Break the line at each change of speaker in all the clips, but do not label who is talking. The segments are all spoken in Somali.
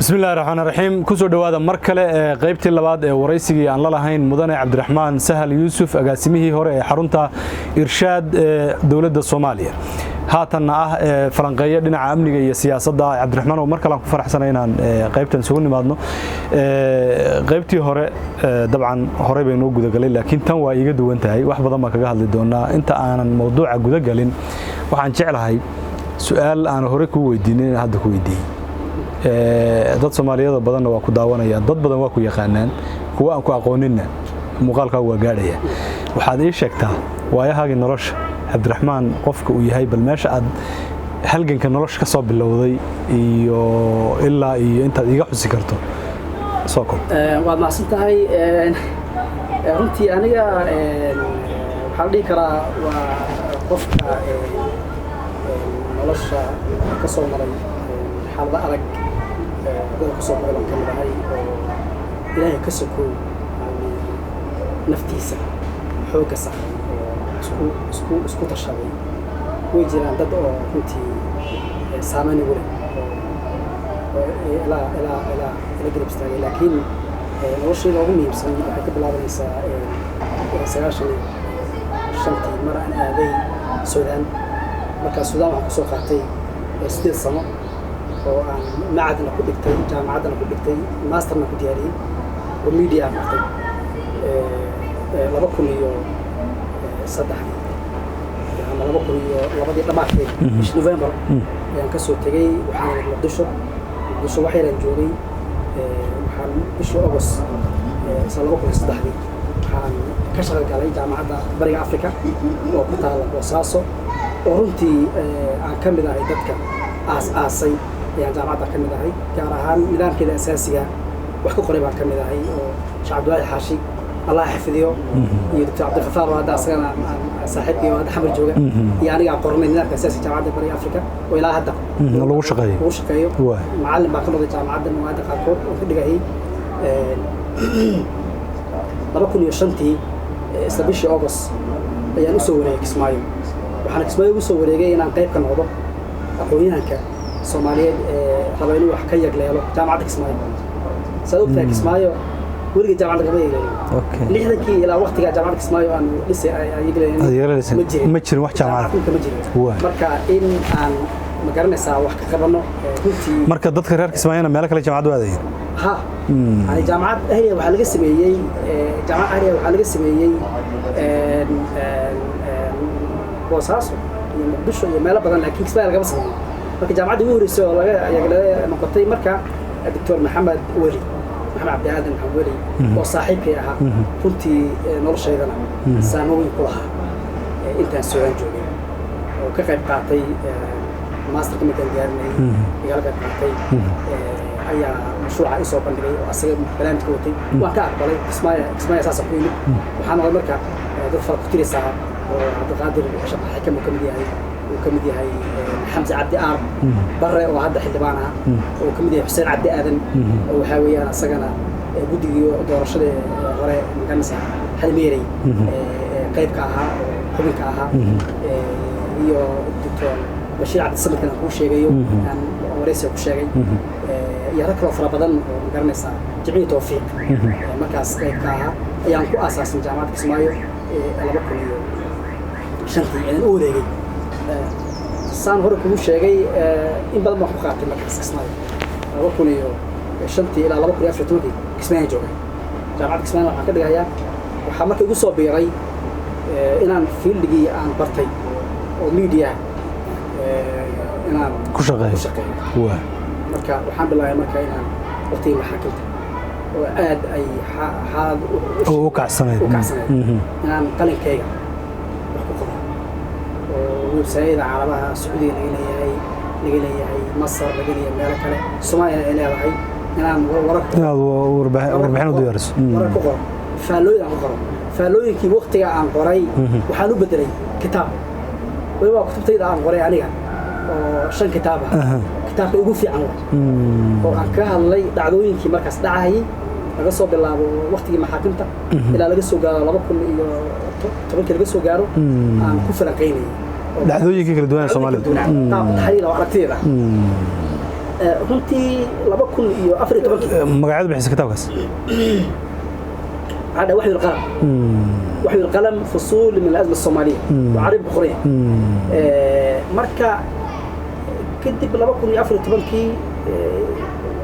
Bismillahi raxmaan raxiim. Kusoo dhowaada mar kale ee qaybtii labaad ee waraysigii aan la lahayn mudane Cabdiraxmaan Sahal Yuusuf, agaasimihii hore ee xarunta Irshaad ee dowladda Soomaaliya, haatanna ah ee falanqeeya dhinaca amniga iyo siyaasadda. Cabdiraxmaan, oo mar kale aan ku faraxsanay inaan qaybtan isugu nimaadno. Qaybtii hore dabcan horey bay noo gudagalay, laakiin tan waa iiga duwan tahay, wax badan baan kaga hadli doonaa. Inta aanan mawduuca gudagalin, waxaan jeclahay su-aal aan horey kuu weydiinin inaan hadda ku weydiiyey. Dad Soomaaliyeedoo badanna waa ku daawanayaan, dad badan waa ku yaqaanaan, kuwa aan ku aqooninna muuqaalkaagu waa gaadhaya. Waxaad ii sheegtaa waayahaagii nolosha, Cabdiraxmaan qofka uu yahay, bal meesha aad halganka nolosha ka soo bilowday iyo ilaa iyo intaad iiga xusi karto soo kob.
Waad mahadsan tahay. Runtii aniga waxaa la dhihi karaa waa qofka nolosha ka soo maray xaalado adag, dada ka soo maray baan ka mid ahay, oo Ilaahay ka sokow yani naftiisa xoogga saaray oo isku tashaday. Way jiraan dad oo runtii saameyn igu leh oo ilaa ila garab istaagay, laakiin noloshayda ugu muhiimsan waxay ka bilaabanaysaa 95-tii, mar aan aaday Suudaan. Markaa Suudaan waxaan kusoo qaatay 8 sano oo aan macadna ku dhigtay, jaamacaddana ku dhigtay, masterna ku diyaariyey oo media aan bartay. 2003-dii ama 2002-dii dhammaadkeed, bishii November, ayaan ka soo tegey. Waxaan imid Muqdisho. Muqdisho wax yaraan joogay. Waxaan bishii August isla 2003-dii waxaan ka shaqo galay Jaamacadda Bariga Africa oo ku taala Boosaaso, oo runtii aan ka mid ahay dadka aas aasay ayaan jaamacadda ka mid ahay, gaar ahaan nidaamkeeda asaasiga wax ka qoray baan ka mid ahay, oo Sheekh Cabdiwaaxid Xaashi, Allah xifdiyo, iyo Doctor Cabdilkhafaar oo hadda asagana saaxiibkii oo hadda Xamar jooga, iyo aniga aan qornay nidaamka asaasiga Jaamacadda Bariga Africa oo ilaa hadda
lagu shaqeeyo.
Lagu shaqeeyo. Macallin baan ka noqday jaamacadda mawaadda qaarkood oo ka dhigayay. 2005-tii, isla bishii August, ayaan usoo wareegay Kismaayo. Waxaana Kismaayo ugu soo wareegay inaan qayb ka noqdo aqoon-yahanka Soomaaliyeed ee raba inuu wax ka yagleelo jaamacadda Kismaayo. Saad ogtahay, Kismaayo weligii jaamacad lagama yagleelin. 60-kii ilaa waqtigaa jaamacadda Kismaayo aan dhisay
yagleelaysa.
ma jirin.
Ma jirin wax jaamacad.
Dhulka ma jirin. Marka in aan, ma garanaysaa, wax ka qabano runtii.
Marka dadka reer Kismaayona meelo kale jaamacad u aadayeen?
Ha, yani jaamacad ahliya waxaa laga sameeyey, jaamacad ahliya waxaa laga sameeyey een, een, een, Boosaaso iyo Muqdisho iyo meelo badan, laakiin Kismaayo lagama sameeyo. Marka jaamacadda ugu horreysay oo laga yagleelay noqotay marka Doctor Maxamed Weli, Maxamed Cabdi Aadan Maxamed Weli, oo saaxiibkay ahaa runtii, noloshaydana saameyn weyn ku lahaa intaan Suudaan joogay, oo ka qayb qaatay masterka markaan diyaarinayay igala qayb qaatay, ayaa mashruuca isoo bandhigay oo asaga barnaamijka watay. Waan ka aqbalay. Kismaayo, Kismaayo saasa ku yimid. Waxaan noqday marka dad fara ku tiraysaa oo Cabdiqaadir Sheekh Xikam uu ka mid yahay, uu ka mid yahay Xamse Cabdi Aar Barre oo hadda xildhibaan ah, oo ka mid yahay Xuseen Cabdi Aadan oo waxaa weeyaan asagana guddigii doorashada ee hore, magaranaysaa, Xalmeerey qaybka ahaa oo xubinka ahaa, iyo Doctor Bashiir Cabdisamadkan aan kuu sheegayo, aan waraysiga ku sheegay, iyo rag kaloo fara badan oo, magaranaysaa, Jimciyi Tawfiiq markaas qaybka ahaa, ayaan ku aasaasnay jaamacadda Kismaayo 2005-tii ayaan u wareegay. Saan hore kugu sheegay, in badan baan ku qaatay markaas Kismaayo. 2005-tii ilaa 2014-kii Kismaayo joogay, jaamacadda Kismaayo waxaan ka dhigayaa. Waxaa marka igu soo biiray inaan fieldigii aan bartay oo media inaan
ku shaqeeyo.
Ku shaqeeyo. Marka waxaan bilaabay marka inaan waqtigii maxaakimta oo aad ay xaalad
oo u kacsanayd.
U kacsanayd inaan qalinkayga wax ku qoro, oo websayada Carabaha, Sacuudiga laga leeyahay, laga leeyahay Masar, laga leeyahay meelo kale, Soomaaliyana ay leedahay, inaan warar ku
inaad warbixin u diyaariso.
Warar ku qoro, faallooyin aan ku qoro. Faallooyinkii waqtiga aan qoray waxaan u bedelay kitaab. Weliba kutubtayda aan qoray aniga oo shan kitaab ah, kitaabka ugu fiican wa oo aan ka hadlay dhacdooyinkii markaas dhacayay, laga soo bilaabo waqtigii maxaakimta ilaa laga soo gaaro 2010-kii laga soo gaaro, aan ku falanqaynayay.
Dhacdooyinkii kala duwan ee Soomaalida.
Qaab taxliil oo aragtideeda. Runtii 2014-kii.
Magacyadu bixisa kitaabkaas?
هذا وحي القلم، وحي القلم فصول من الأزمة الصومالية وعرب بقرية. Marka kadib 2014-kii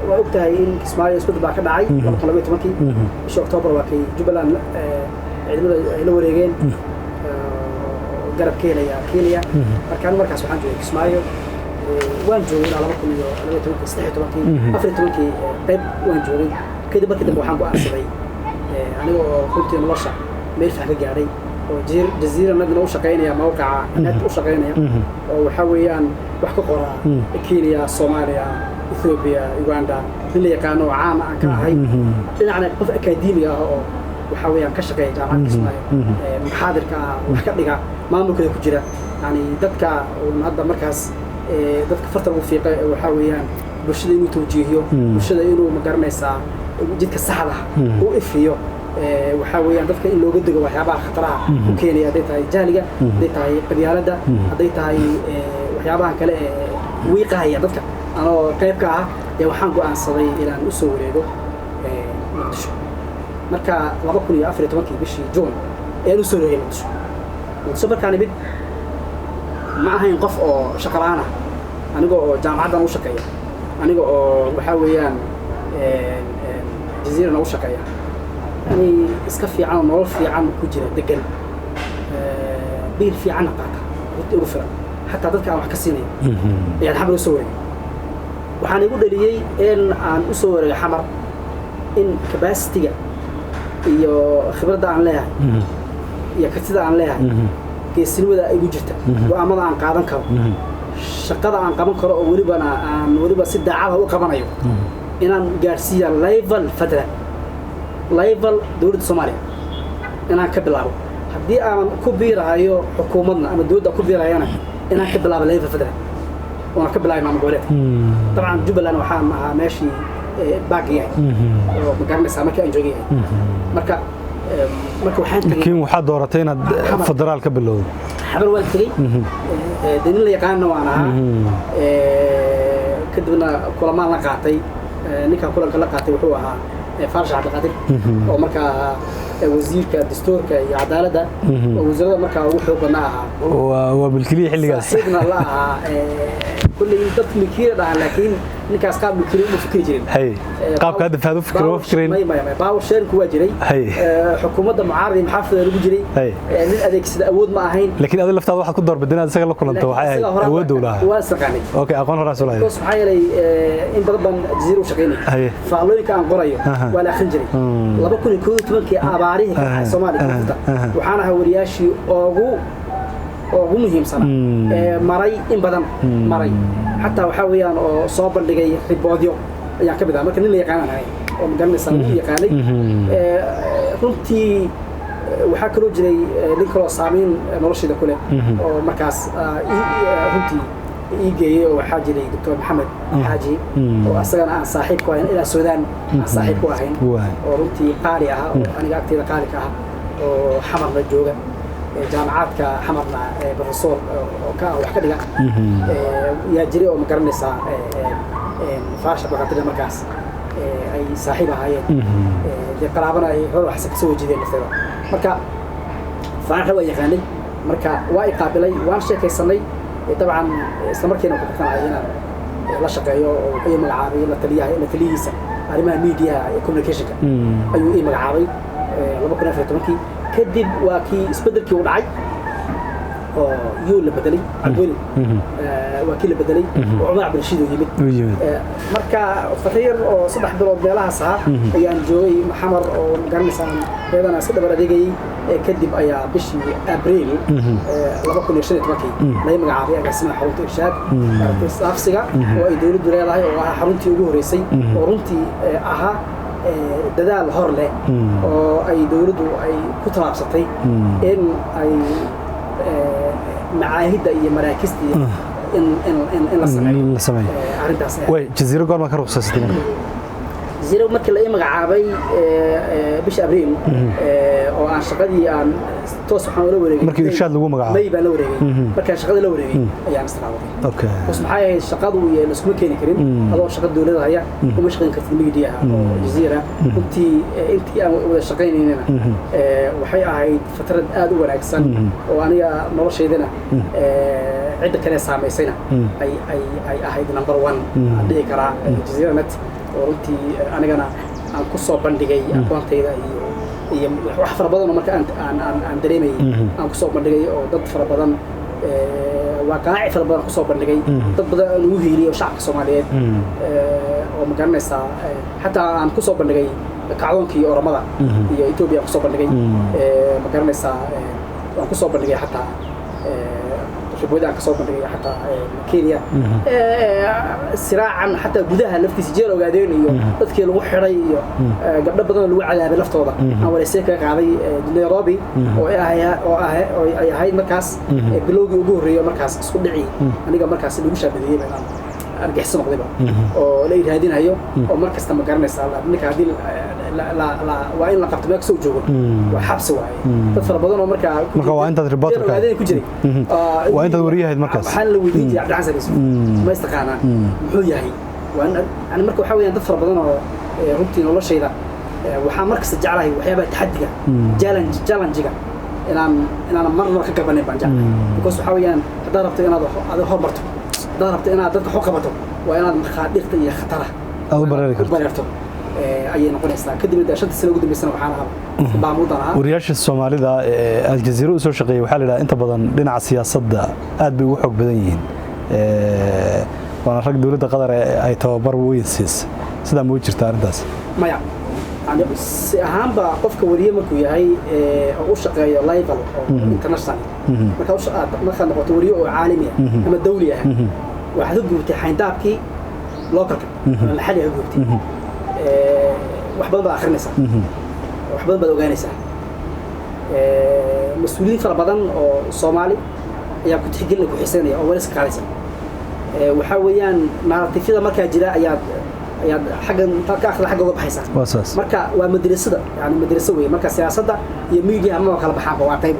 waa og tahay in Kismaayo isbedel baa ka dhacay. 2012-kii bishii Oktoobar waa kay Jubbaland ciidamada ay la wareegeen, garab ka helaya Kenya. Marka anigu markaas waxaan joogay Kismaayo. Waan joogay ilaa 2012-kii, 13-kii, 14-kii qayb waan joogay. Kadib markii dambe waxaan go'aansaday, aniga oo runtii nolosha meel fiican ka gaadhay oo Jazeera Netna u shaqaynaya, mawqaca net u shaqaynaya, oo waxaa weeyaan wax ka qora Kenya, Soomaaliya, Ethiopia, Uganda, nin la yaqaano oo caan aan ka ahay, dhinacna qof akaademiga ah oo waxaa weeyaan ka shaqeeya jaamacadda Kismaayo, muxaadirka ah, wax ka dhiga, maamulkeeda ku jira, yani dadka uun hadda markaas dadka farta lagu fiiqa ee waxaa weeyaan bulshada inuu tawjiihiyo, bulshada inuu magaranaysaa jidka saxda ah u ifiyo, waxaa weeyaan dadka in looga digo waxyaabaha khataraha u keenaya, hadday tahay jahliga, hadday tahay qabyaaladda, hadday tahay waxyaabahan kale ee wiiqahaya dadka, anoo qayb ka ah ee waxaan go'aansaday inaan u soo wareego Muqdisho. Marka 2014-kii bishii Juun ayaan u soo wareegay Muqdisho. Muqdisho markaan imid ma ahayn qof oo shaqo la'aan ah, aniga oo jaamacaddan u shaqeeya, aniga oo waxaa weeyaan Jazeerana u shaqeeya, yani iska fiican oo nolol fiican ku jira, degan, biil fiicanna qaata, runtii ugu filan xataa dadka aan wax ka siinayo, ayaan Xamar u soo wareegay. Waxaan igu dhaliyey in aan u soo wareegay Xamar in capacity-ga iyo khibradda aan leeyahay iyo kartida aan leeyahay, geesinimada igu jirta, go'aamada aan qaadan karo, shaqada aan qaban karo, oo welibana aan weliba si daacada u qabanayo, inaan gaarsiiya level federal, level dowladda Soomaaliya inaan ka bilaabo. Haddii aan ku biirahayo xukuumadna ama dowladda ku biirahayana, inaan ka bilaabo level federal oona ka bilaabay maamul goboleedka. Dabcan Jubbaland waxaan ahaa meeshii baag yahay oo ma garanaysaa markii aan joogay yahay. Marka waxaan tegey
Laakiin waxaad dooratay inaad
Xamar.
federaal ka bilowdo.
Xamar waan tegey. Dee nin la yaqaanna waan ahaa. Kadibna kulamaan la qaatay. Ninkaan kulanka la qaatay wuxuu ahaa Faarax Cabdiqaadir, oo markaa ahaa wasiirka dastuurka iyo cadaaladda, oo wasiirada markaa ugu xoog badnaa ahaa.
Waa milkiliya xilligaas.
Saaxiibna la ahaa. Kulley dadku milkiila dhahaan, laakiin ninkaas qaab milkiila uma fikri jirin.
Hay, qaabka hadda faad u fikir uma fikirayn.
May, may, may, power sharing waa jiray. Xukuumadda mucaarad iyo muxaafida lagu jiray. Nin adeegsada awood ma ahayn.
Laakiin adiga laftaada waxaad ku doorbideen inaad isaga la kulanto waxay ahayd awoodda u lahaa.
Waa isaqaanay.
Okay, aqoon horaas u lahayd.
Because maxaa yeelay in badan baan Jazeera u shaqaynay. Faallooyinka aan qorayo waa la akhrin jiray. 2011-kii abaarihii ka dhacay Soomaaliya koonfurta, waxaan ahaa wariyaashii ugu muhiimsanaa ee maray, in badan maray, xataa waxaa weeyaan oo soo bandhigay riboodyo ayaan ka mid ahaa. Marka nin la yaqaanaan ahay oo magaranaysaa lagu yaqaanay. Runtii waxaa kaloo jiray nin kaloo saameyn noloshayda ku leh oo markaas runtii ii geeyey, oo waxaa jiray Doctor Maxamed Xaaji, oo asagana aan saaxiib ku ahayn ilaa Suudaan aan saaxiib ku ahayn, oo runtii qaali ah, oo aniga agteyda qaali ka ah, oo Xamarna jooga, jaamacaadka Xamarna professor oo ka ah wax ka dhiga yaa jiray, oo ma garanaysaa Faasha Baqatida markaas ay saaxiib ahaayeen. Dee qaraabana ay hor waxsa kasoo wajideen lafteeda. Marka Faaraxa waa yaqaanay, marka waa i qaabilay, waan sheekaysanay. Dabcan isla markiina wuxuu ku qancay inaan la shaqeeyo, oo wuxuu ii magacaabay la taliyaha, la taliyihiisa arrimaha media iyo communicationka ayuu ii magacaabay 2014-kii. Kadib waa kii isbedelkii u dhacay oo yuu la bedelay Cabdiweli. Waa kii la bedelay oo Cumar Cabdirashiid uu yimid.
Uu yimid.
Marka fatro yar oo 3 bilood meelahaas ahaa ayaan joogay Xamar, oo magaranaysaa iyadana iska dhabar adeegayay. Kadib ayaa bishii Abriil 2015-kii laga magacaabay agaasimaha xarunta Irshaad isdhaafsiga oo ay dowladdu leedahay, oo ahaa xaruntii ugu horreysay, oo runtii ahaa dadaal hor leh oo ay dowladdu ay ku tallaabsatay in ay macaahidda iyo maraakista iyo in la sameeyo.
In la sameeyo.
Arrintaas
Way Jazeera goorma ka ruqsaysatay marka?
Jazeera markii la ii magacaabay bisha Abriil oo aan shaqadii aan toos waxaan ula wareegay.
Markii Irshaad lagu magacaabay.
May baan la wareegay. Markaan shaqadii la wareegay ayaan isticmaalay. Bas maxay ahayd shaqadu iyo laskuma keeni karin adoo shaqa dowladda haya, uma shaqayn kartid media oo Jazeera. Runtii intii aan wada shaqaynaynana waxay ahayd fatrad aad u wanaagsan oo aniga noloshaydana cidda kale saamaysayna ay ahayd number one aan dhihi karaa Jazeera Net, oo runtii anigana aan ku soo bandhigay aqoontayda iyo wax fara badan oo marka aan dareemayay aan ku soo bandhigay, oo dad fara badan waa qanaaci fara badan ku soo bandhigay, dad badan aan ugu hiiliyay oo shacabka Soomaaliyeed oo ma garanaysaa, xataa aan ku soo bandhigay kacdoonkii Oromada iyo Ethiopia aan ku soo bandhigay, ma garanaysaa, aan ku soo bandhigay xataa ribooyada aan ka soo bandhigay xataa Kenya siraacan, xataa gudaha laftiisa jeel Ogaadeen iyo dadkii lagu xidhay iyo gabdho badan oo lagu cadaabay laftooda aan wareysiyo kaga qaaday Nairobi oo ay ahay oo ahay oo ay ahayd markaas bilowgii ugu horreeyay markaas isku dhici aniga markaas lagu shaabadeeyay baan argixis noqdayba oo la raadinayo oo mar kasta, ma garanaysaa, ninka haddii waa in la qabto meel kasoo joogo waa xabsi waaye. Dad fara badan oo markaa
Marka waa intaad reporter ka
Ogaadeen ku jiray.
Waa intaad wariyahayd markaas.
Waxaan la weydiin jiray, Cabdi Xasan Yuusuf ma istaqaanaa, muxuu yahay? Waa yani marka waxaa weeyaan dad fara badan oo runtii noloshayda waxaan mar kasta jeclahay waxyaabaha taxadiga, challenge-ga inaan marnaba ka gabanin baan jeclahay, because waxaa weeyaan haddaad rabto inaad aad hormarto, haddaad rabto inaad dadka xog qabato, waa inaad makhaadirta iyo khatara
aad u bareeri
u
karto.
Bareerto ayay noqonaysaa. Kadibna dee 5-tii sano ugu dambeysana waxaan ahaa baamuudan ahaa.
Wariyaasha Soomaalida ee Aljazeera u soo shaqeeyay waxaa la yidhaha inta badan dhinaca siyaasadda aad bay ugu xoog badan yihiin, waana rag dowladda Qatar ay tababar weyn siisa. Sidaa ma u jirta arrintaas?
Maya, yani si ahaanba qofka wariye markuu yahay oo u shaqeeyo level oo international, markaad noqoto wariye oo caalami ah ama dawli ah, waxaad u gubtay xayndaabkii localka ama maxalliga ka gubtay. Wax badan baad akhrinaysaa, wax badan baad ogaanaysaa. Mas-uuliyiin fara badan oo Soomaali ayaa ku tixgelinaya, ku xiiseynaya oo walis ka qaadaysa. Waxaa weeyaan narrative-yada markaa jira ayaad xaggan intaad ka akhrida xagga uga baxaysaa.
Waa saas.
Marka waa madrasada, yani madraso weeye. Marka siyaasadda iyo media maba kala baxaanba, waa qayb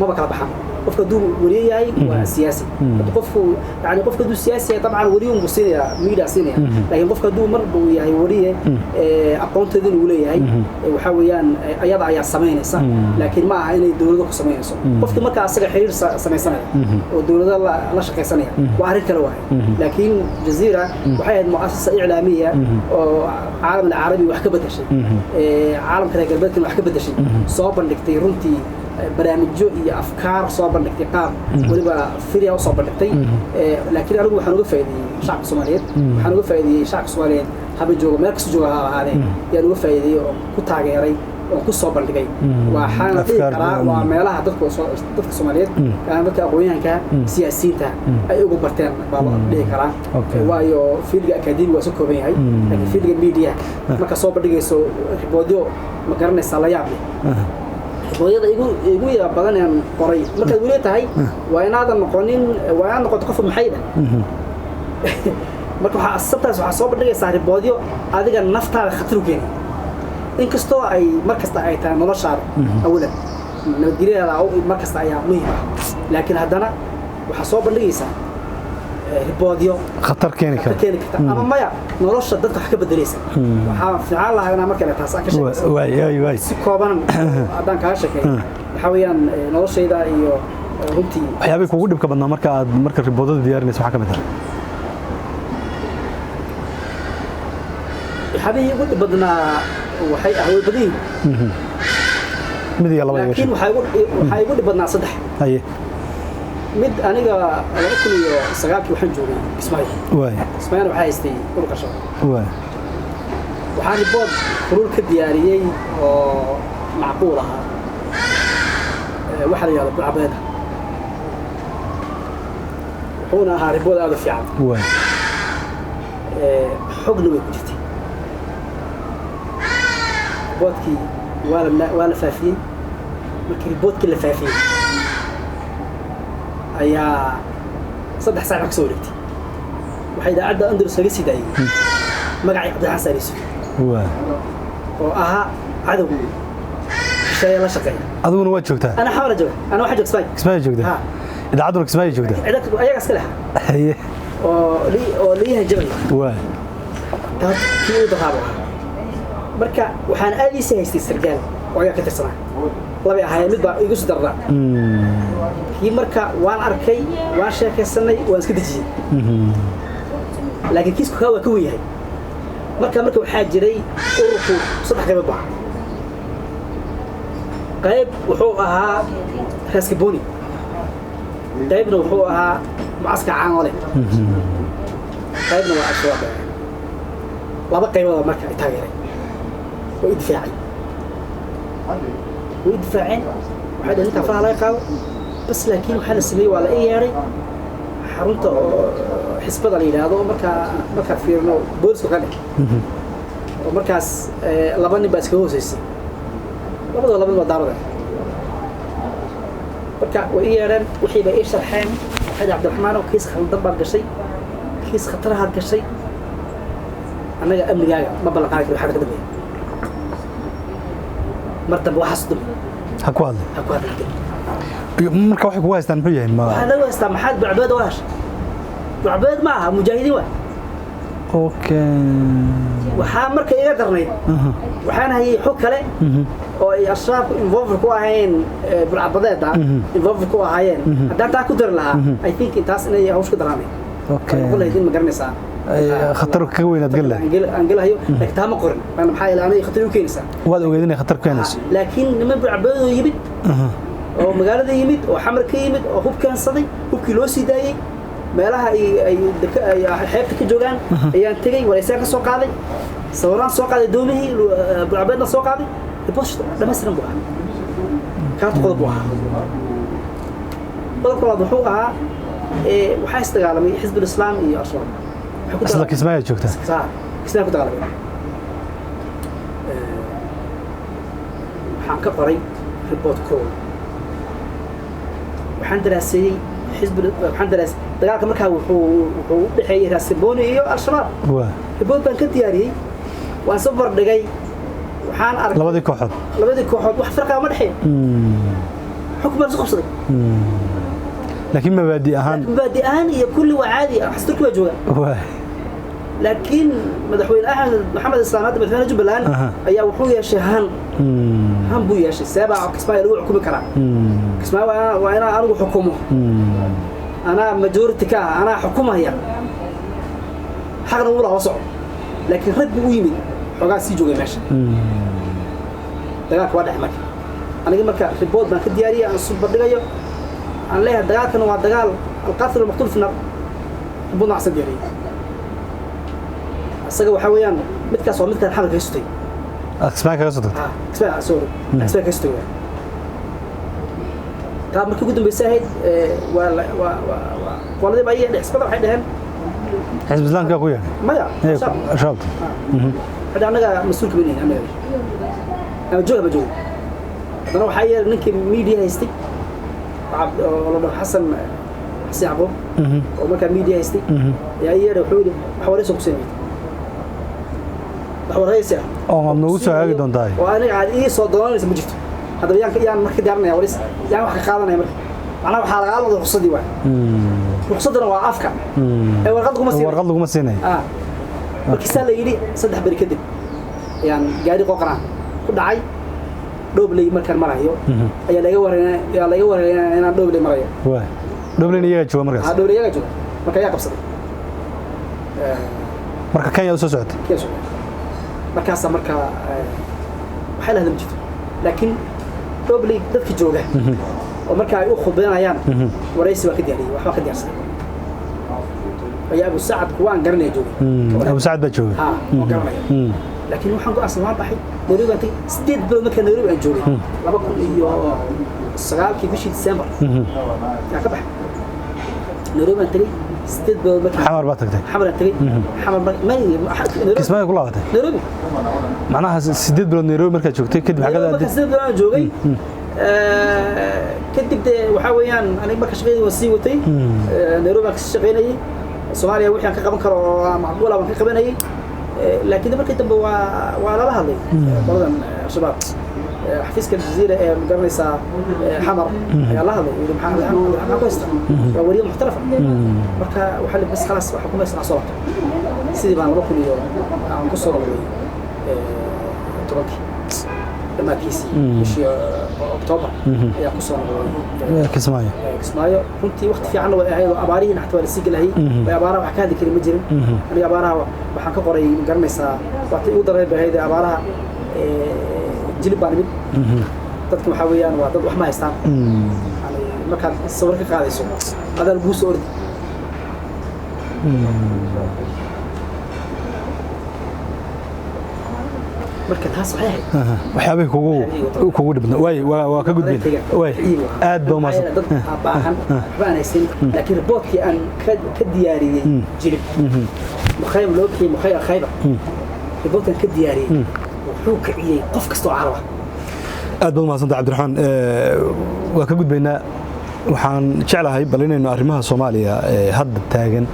maba kala baxaan. Qofka hadduu wariye yahay waa siyaasi. Hadduu qofku yani qofka hadduu siyaasi yahay, dabcan wariye unbuu siinaya, media siinaya, laakiin qofka hadduu marba uu yahay wariye aqoonteedina uu leeyahay, waxaa weeyaan ayada ayaa samaynaysa, laakiin ma aha inay dowlado ku samaynayso. Qofki marka asaga xiriir samaysanaya oo dowlado la shaqaysanaya waa arrin kale waaye. Laakiin Jazeera waxay ahayd muasasa iclaamiya oo caalam alcarabi wax ka bedeshay, caalamka reer galbeedkana wax ka bedeshay, soo bandhigtay runtii barnaamijyo iyo afkaar soo bandhigtay, qaab weliba free ah usoo bandhigtay. Laakiin anigu waxaan uga faa'iideeyey shacabka Soomaaliyeed, waxaan uga faa'iideeyey shacabka Soomaaliyeed haba joogo meel kasta jooga ha ahaadee yaan uga faa'iideeyey oo ku taageeray oo ku soo bandhigay. Waxaana dhihi
Afkaar
karaa
badan.
waa meelaha dadka Soomaaliyeed, gaar ahaan dadka aqoonyahanka siyaasiyiinta ay ugu barteen baa loo dhihi karaa. Waayo field-ga academic waa soo kooban yahay, laakiin field-ga media marka soo bandhigayso riboodyo, ma garanaysaa, la yaab leh. Riboodyada igu yaab badan aan qoray, markaad weli tahay waa inaadan noqonin, waa inaad noqoto qof maxayda. Marka waxaa sabtaas waxaa soo bandhigaysaa riboodyo adiga naftaada khatar u keenay, inkastoo ay mar kasta ay tahay noloshaada awalan nabadgelyadaada mar kasta ayaa muhiim ah, laakiin haddana waxaa soo bandhigaysaa riboodyo
khatar keeni
khatar
kara
keeni karta ama maya nolosha dadka wax ka bedelaysa. Waxaa fiican lahaa inaa markale taas aan ka sheekayso.
Waay waay waay.
Si kooban haddaan kaaga sheekeeyo, waxaa weeyaan noloshayda iyo runtii
Waxyaabay kugu dhibka badnaa marka aad marka riboodada diyaarinayso waxaa ka mid ah?
Waxyaabihii ugu dhib badnaa waxay ah way badan yihiin.
Mid iyo laba iga
Laakiin
sheeg.
waxaa igu dhib badnaa saddex.
Haye.
Mid aniga 2009-kii waxaan joogay Kismaayo. Kismaayona waxaa haystay ururka Shabaab. Waxaan ribood urur ka diyaariyey oo macquul ahaa, waxaa la yidhahda burcabeeda, wuxuuna ahaa ribood aad u fiican. Xogna way ku jirtay. Riboodkii waa la faafiyey. Markii riboodkii la faafiyey ayaa 3 saac ka soo wareegtay waxaa idaacadda Andalus laga sii daayey magacii Cabdiraxmaan Saar Yuusuf.
Waa.
Oo ahaa cadow shisheeye la shaqeeya.
Adiguna waa joogtaa?
Ana Xamar jooga, ana waxaa jooga Kismaayo.
Kismaayo joogtaa?
Ha.
Idaacadduna Kismaayo joogtaa?
Cida ayaga iska leh.
Haye.
Oo lii hanjabay.
Waa.
Taa kii u daqaabo ahaa. Marka waxaan aadiisa haystay sargaal oo ayaa ka tirsanaa, labay ahaayeen, mid baa igu sii darnaa. Kii marka waan arkay, waan sheekaysanay, waan iska dejiyey, laakiin kiisku kaa waa ka wen yahay. Marka waxaa jiray ururku saddex qaybood baa. Qayb wuxuu ahaa Raaskaboni, qaybna wuxuu ahaa Mucaska Caanoole, qaybna waa Al-Shabaab. Laba qaybood marka ay taageeray oo i difaacay, way difaaceen. Waxay dhaheen ninkaa faraha laga qaado bas. Laakiin waxaa la sameeyey, waa la ii yeedhay xarunta oo xisbada la yidhaahdo oo markaa fiirno booliska ka dheh, oo markaas laba nin baa iskaga hooseysay, labadaba laba nin waa daarada. Marka way ii yeedheen, wixii bay ii sharxeen. Waxay dhaheen, "Cabdiraxmaan, oo kiis khaldan baad gashay, kiis khatarahaad gashay. Annaga amnigaaga ma ballan qaadi karo. Waxaa ka dambeeya mar dambe waxaas dambe
ha ku hadlay."
Ha ku hadlay.
Marka waxay kugu haystaan muxuu yahay ma?
Waxaa lagu haystaa, maxaad burcadbadeed uga heshay? Burcadbadeed ma aha, mujaahidiin waa. Waxaa marka iga darnayd, waxaan hayay xog kale oo ay Al-Shabaabku involved ku ahayn burcadbadeeda, involved ku ahaayeen. Haddaan taa ku dari lahaa, I think intaas inay hawsh ku daraanay noqon lahayd in, ma garanaysaa,
Ay, khatar kaga weynaad geli lahayd.
Aan gelahayo. Laakiin taa ma qorin, maana maxaa yeelay aniga khatar igu keenaysaa.
Waad ogeyd inay khatar ku keenayso.
Laakiin niman burcadbadeedoo yimid oo magaalada yimid oo Xamar ka yimid oo hub keensaday, hubkii loo sii daayey, meelaha ay xeebta ka joogaan ayaan tegey, waraysaan ka soo qaaday, sawiraan soo qaaday, doomihii burcadbadeedna soo qaaday. Report dhammaystiran buu ahaa kaarta. Qodob buu ahaa. Qodobka labaad wuxuu ahaa, waxaa isdagaalamay Xisbul Islaam iyo Al-Shabaab. Waxay ku
Isla
dagaalameen-
Kismaayo joogtaa?
Saa Kismaayo ku dagaalamay. Waxaan ka qoray report call. Waxaan daraaseeyey xisbi, waxaan daraas dagaalka markaa wuxuu u dhexeeyey Raasiboni iyo Al-Shabaab.
Waa.
Report baan ka diyaariyey, waan soo bardhigay, waxaan arkay
Labadii kooxood.
Labadii kooxood wax farqiga ma dhexeeyo. Xukun baan isu qabsaday.
Laakiin mabaadi ahaan?
Mabaadi ahaan iyo kulli waa caadi, xasturki baa jooga.
Waa.
Laakiin madaxweyne Axmed Maxamed Islaam, hadda madaxweyne Jubbaland, ayaa wuxuu yeeshay han. Han buu yeeshay, seebaa Kismaayo lagu xukumi karaa? Kismaayo waa inaan anigu xukumo, anaa majority ka ah, anaa xukumaya, xaqna wuu laha soco. Laakiin rag buu u yimid xoogaa sii joogay meesha. Dagaalka waa dhex. Marka aniga marka report baan ka diyaariyay aan isu bandhigayo, aan leeyahay dagaalkan waa dagaal alqaatil almaqtuul fi nar. Report noocaasan diyaariyay. Isaga waxaa weeyaan midkaas waa midkaan Xamar kaga sutay.
Aad Kismaayo kaga soo tagtay?
Ah, Kismaayo, sorry, Kismaayo kaga sutay. Taa markii ugu dambeysay ahayd, waa waa waa waa qoladii baa ii xisbada waxay dhaheen.
Xisbi Islaamka ku yahay?
Maya.
Ee,
Shabaab.
Shabaabta.
Waxay dhaheen annaga mas-uulka baynayn, annaga ama jooga ma jooga. Haddana waxaa yeelay ninkii media haystay oo la dhaho Xasan Yacquub, oo markaa media haystay, ayaa ii yeedhay. Wuxuu yidhi, wax waraysi ku siinay, wax waraysi ah
Oo aad noogu soo hagaagi doontaa.
Oo aniga aad ii soo doonanaysa ma jirto. Haddaba yaan marka diyaarinaya waraysi, yaan wax ka qaadanaya. Marka macnaha waxaa lagaa wada ruqsadii waay, ruqsadana waa afka ee warqad kuma siin.
Warqad laguma siinayo.
Ah, markii saa la yidhi, 3 beri kadib ayaan gaari qooqanaa ku dhacay Dhobley. Markaan marayo ayaa laga wareynaya inaan Dhobley marayo.
Waa Dhobleyna iyagaa jooga markaas?
Ah, Dhobley iyagaa jooga. Marka ayaa qabsaday.
Marka Kenya u soo socotay?
Kenya socotay markaasa. Marka waxay lahadla ma jirto, laakiin Dhobley dadka jooga oo marka ay u khudbeynayaan waraysi waa ka diyaariyey, waxbaa ka diyaarsaday. Ayaa Abu Sacad kuwa aan garanaya joogay.
Abu Sacad baa joogay?
Ha, waan garanaya. Laakiin waxaan go'aansan, waan baxay, Nairobi baan tagay. 8 bilood markaa Nairobi aan joogay, 2009-kii bishii December yaan ka baxay, Nairobi baan tagay 8 bilood markaa.
Xamar baa tagtay?
Xamar aan tagay. Xamar Nairobi.
Kismaayo ku laabatay?
Nairobi.
Macnaha 8 bilood Nairobi markaad joogtay kadib xagada
Nairobi markaa 8 bilood aan joogay kadib, dee waxaa weeyaan aniga marka shaqadii waan sii watay. Nairobi baan kasii shaqaynayay. Soomaaliya wixii aan ka qaban karo oo macquula waan ka qabanayay. Laakiin markii dambe waa lala hadlay qoladan Al-Shabaab. Xafiiska Aljazeera ee magaranaysaa Xamar ayaa la hadlay, yidhi maxaa ku haystaa, waa wariye muxtarafa. Marka waxaa li bas khalaas, waxaa ku haysanaa soo laabtay. Sidii baan 2000 iyo aan ku soo noqday 10-kii dhammaadkiisii, bishii Oktoobar ayaa ku soo noqday
Kismaayo.
Kismaayo. Runtii waqti fiicanna way ahayd oo abaarihiina xataa waa lasii gelahayay. Way abaaraha wax ka hadli kari ma jirin. Aniga abaaraha waxaan ka qoray, magaranaysaa, waatay ugu dareen bay ahayd abaaraha. Jilib baan imid. Dadka waxaa weeyaan waa dad wax ma haystaan. Yani markaad sawir ka qaadayso adaa laguu soo ordi. Marka taas waxay ahayd
waxyaabihii kugu dhibna. Waay, waa ka gudbeen. Waay, aad baa umahadsan.
Dad baahan waxba aan haysan, laakiin riboortkii aan ka diyaariyey Jilib, mukhayam loo kiyey, mukhayam Khaybar, riboortkan ka diyaariyey wuxuu kiciyey qof kasta oo Carab ah.
Aad baad umahadsanta, Cabdiraxmaan. Waa ka gudbaynaa. Waxaan jeclahay bal inaynu arrimaha Soomaaliya hadda taagan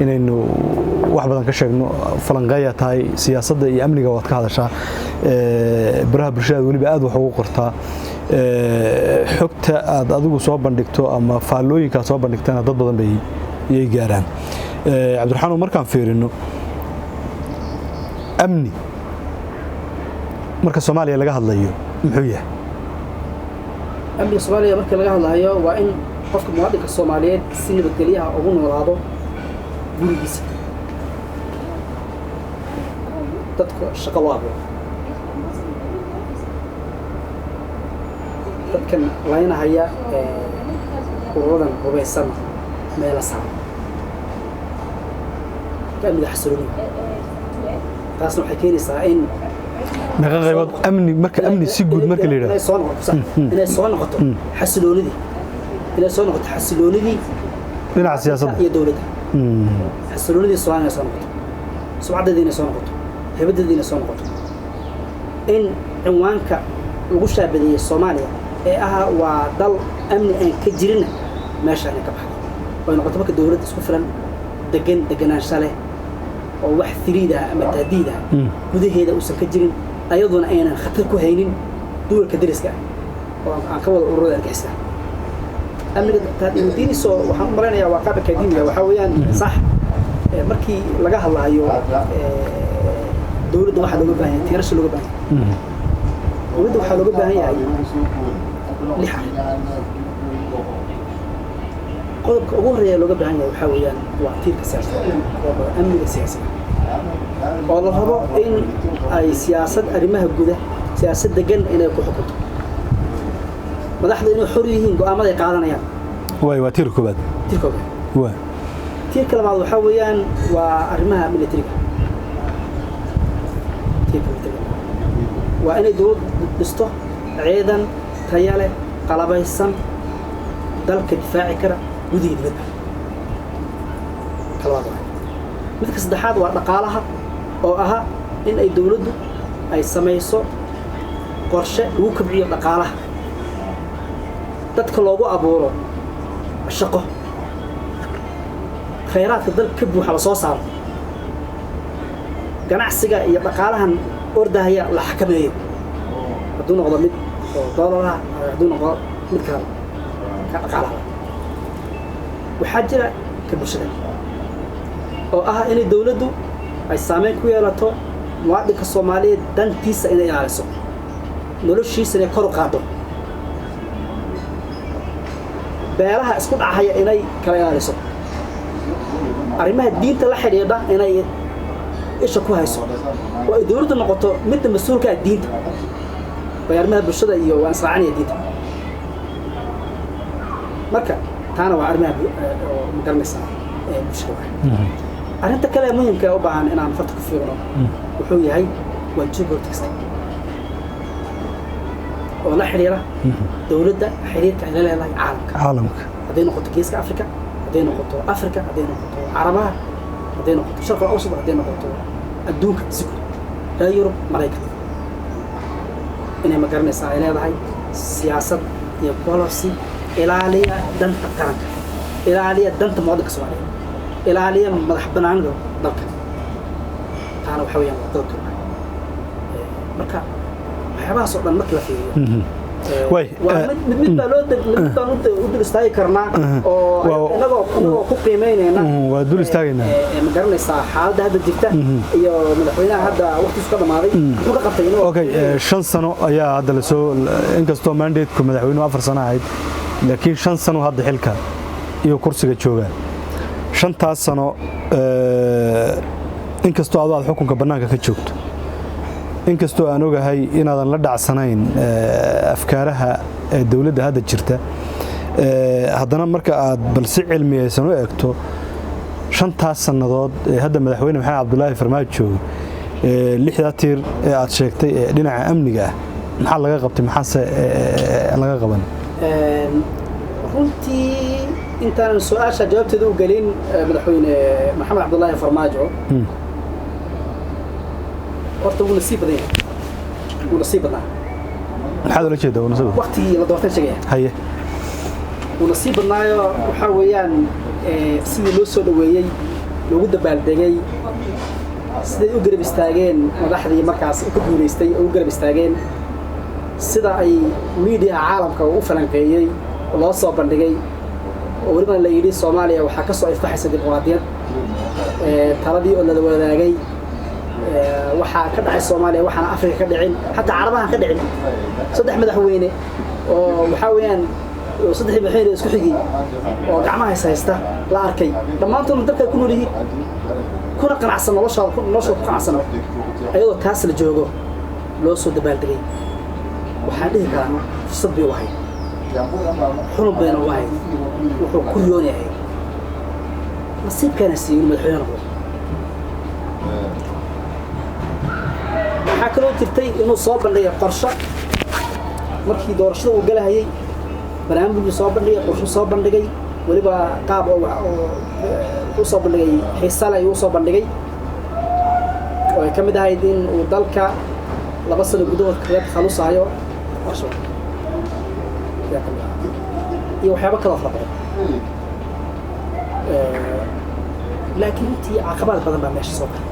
inaynu wax badan ka sheegno. Falanqeeya tahay, siyaasadda iyo amniga waad ka hadashaa, baraha bulshada weliba aad wax ugu qortaa. Xogta aad adigu soo bandhigto ama faallooyinka aad soo bandhigtana dad badan bay iyay gaaraan. Cabdiraxmaan, markaan fiirino amni marka Soomaaliya laga hadlayo, muxuu yahay?
Amniga Soomaaliya marka laga hadlayo waa in qofka muwaadinka Soomaaliyeed si nabadgelyaha ugu noolaado gurigiisa, dadka shaqo loo abuuro, dadkan laynahaya ururadan hubaysan meela saaro ka amniga xasilooni. Taasna waxay keenaysaa in
Meeqa qaybood amni? Marka amni si guud marka la yidhahdo
inay soo noqoto, sax, inay soo noqoto xasiloonidii, inay soo noqoto xasiloonidii
dhinaca siyaasadda
iyo dowladda, xasiloonidii Soomaaliya inay soo noqoto, sumcaddeedii inay soo noqoto, hibadeedii inay soo noqoto, in cinwaanka lagu shaabadeeyey Soomaaliya ee ahaa waa dal amni aan ka jirinna meesha inay ka baxdo, oy noqoto marka dowladda isku filan, degan, deganaansha leh, oo wax firiid ah ama tahdiid ah gudaheeda uusan ka jirin, ayaduna aynan khatar ku haynin duwalka deriska ah oo aan ka wada ururada argixisada. Amniga taad iweydiinayso waxaan u malaynayaa waa qaab akaademiga. Waxaa weeyaan sax, markii laga hadlayo dowladda waxaa looga baahan yahay, tiirasha looga baahan yahay dowladda, waxaa looga baahan yahay lix arrin. Qodobka ugu horreeya looga baahan yahay waxaa weeyaan waa tiirka siyaasadda, waa amniga siyaasiga, oo la rabo in ay siyaasad arrimaha guda, siyaasad degan inay ku xukunto, madaxda inay xor yihiin go'aamada ay qaadanayaan.
Waay, waa tiirka koowaad.
Tiirka koowaad.
Waay.
Tiirka labaad waxaa weeyaan waa arrimaha militariga. Tiirka militariga waa inay dowladdu dhisto ciidan taya leh, qalabaysan, dalka difaaci kara gudiga dibadda. Ka labaad waay. Midka saddexaad waa dhaqaalaha, oo ahaa in ay dowladdu ay samayso qorshe lagu kobciyo dhaqaalaha, dadka loogu abuuro shaqo, khayraadka dalka ka buuxa la soo saaro, ganacsiga iyo dhaqaalahan ordahaya la xakameeyo, hadduu noqdo mid oo doolar ah, hadduu noqdo mid kale ka dhaqaalaha. Waxaa jira ka bulshada, oo ah inay dowladdu ay saameyn ku yeelato muwaadinka Soomaaliyeed, dantiisa inay ilaaliso, noloshiisa inay kor u qaaddo, beelaha isku dhacaya inay kala ilaaliso, arrimaha diinta la xidhiidha inay isha ku hayso, oo ay dowladdu noqoto midda mas-uulka ah diinta way arrimaha bulshada iyo waa israacinaya diinta. Marka taana waa arrimaha oo magaranaysaa bulshada. Waay arrinta kale ee muhiimka ee u baahan inaan farta ku fiiqno wuxuu yahay waa geopolitics oo la xidhiira dowladda xiriirka ay la leedahay caalamka.
Caalamka.
Hadday noqoto Geeska Africa, hadday noqoto Africa, hadday noqoto Carabaha, hadday noqoto Sharqal Awsat, hadday noqoto adduunka si guud, reer Yurub, Maraykan, inay ma garanaysaa ay leedahay siyaasad iyo policy ilaaliya danta qaranka, ilaaliya danta muwaadinka Soomaaliyeed, ilaaliya madax banaanida dalka. Taana Intaana waxa weeyaan waa dad turka. Marka waxyaabahaas oo dhan marka la fiiriyo, waa mid baa loo mid baan u dul istaagi karnaa oo inagoo ku qiimeynayna.
Waa dul istaagaynaa.
Ma garanaysaa xaaladda hadda jirta iyo madaxweynaha hadda waqtigiisu ka dhamaaday muxuu ka qabtay inuu?
Okay, 5 sano ayaa hadda lasoo, inkastoo mandate-ku madaxweynuhu 4 sano ahayd, laakiin 5 sano hadda xilka iyo kursiga jooga. 5taas sano, inkastoo adu aad xukunka bannaanka ka joogto, inkastoo aan ogahay inaadan la dhacsanayn afkaaraha ee dowladda hadda jirta, haddana marka aad bal si cilmiyaysan u eegto 5taas sannadood ee hadda madaxweyne Maxamed Cabdulaahi Farmaajo joogay, 6daa tiir ee aad sheegtay ee dhinaca amniga ah, maxaa laga qabtay, maxaase laga qaban?
Runtii intaanan su-aasha jawaabteeda u gelin, madaxweyne Maxamed Cabdulaahi Farmaajo horta wuu nasiib badan yahay, wuu nasiib badnaa.
Maxaad ula jeedaa wuu nasiib?
Waqtigii la doortay sheegaya.
Haye.
Wuu nasiib badnaayo, waxaa weeyaan sidii loo soo dhoweeyey, loogu dabaaldegay, siday u garab istaageen madaxdii markaas ka guulaystay oo u garab istaageen, sida ay miidiyaha caalamka u falanqeeyey oo loo soo bandhigay, oo weliba la yidhi Soomaaliya waxaa ka soo ifbaxaysa dimuqraadiyad, taladii oo lala wadaagay, waxaa ka dhacay Soomaaliya waxaana Afrika ka dhicin, xataa Carabahan ka dhicin, 3 madaxweyne oo waxaa weeyaan saddexdii madaxweyne isku xigay oo gacmaha is haysta la arkay, dhammaantoodna dalka ay ku nool yihiin kuna qanacsan noloshooda ku qanacsan, ayadoo taas la joogo loo soo dabaaldegay, waxaan dhihi karaa fursad bay u ahayd, xulun bayna u ahayd, wuxuu ku riyoon yahay nasiibkaana siiyey inuu madaxweyne noqdo. Waxaa kaloo jirtay inuu soo bandhigay qorsho markii doorashada uu galahayay, barnaamijuu soo bandhigay, qorsho soo bandhigay, weliba qaab oo u soo bandhigay xiisa leh ayuu u soo bandhigay, oo ay ka mid ahayd in uu dalka 2 sano gudahood kaga takhalusayo Al-Shabaab ayaa ka mid ahaa, iyo waxyaabo kaloo fara badan. Laakiin intii caqabaad badan baa meesha soo baxay.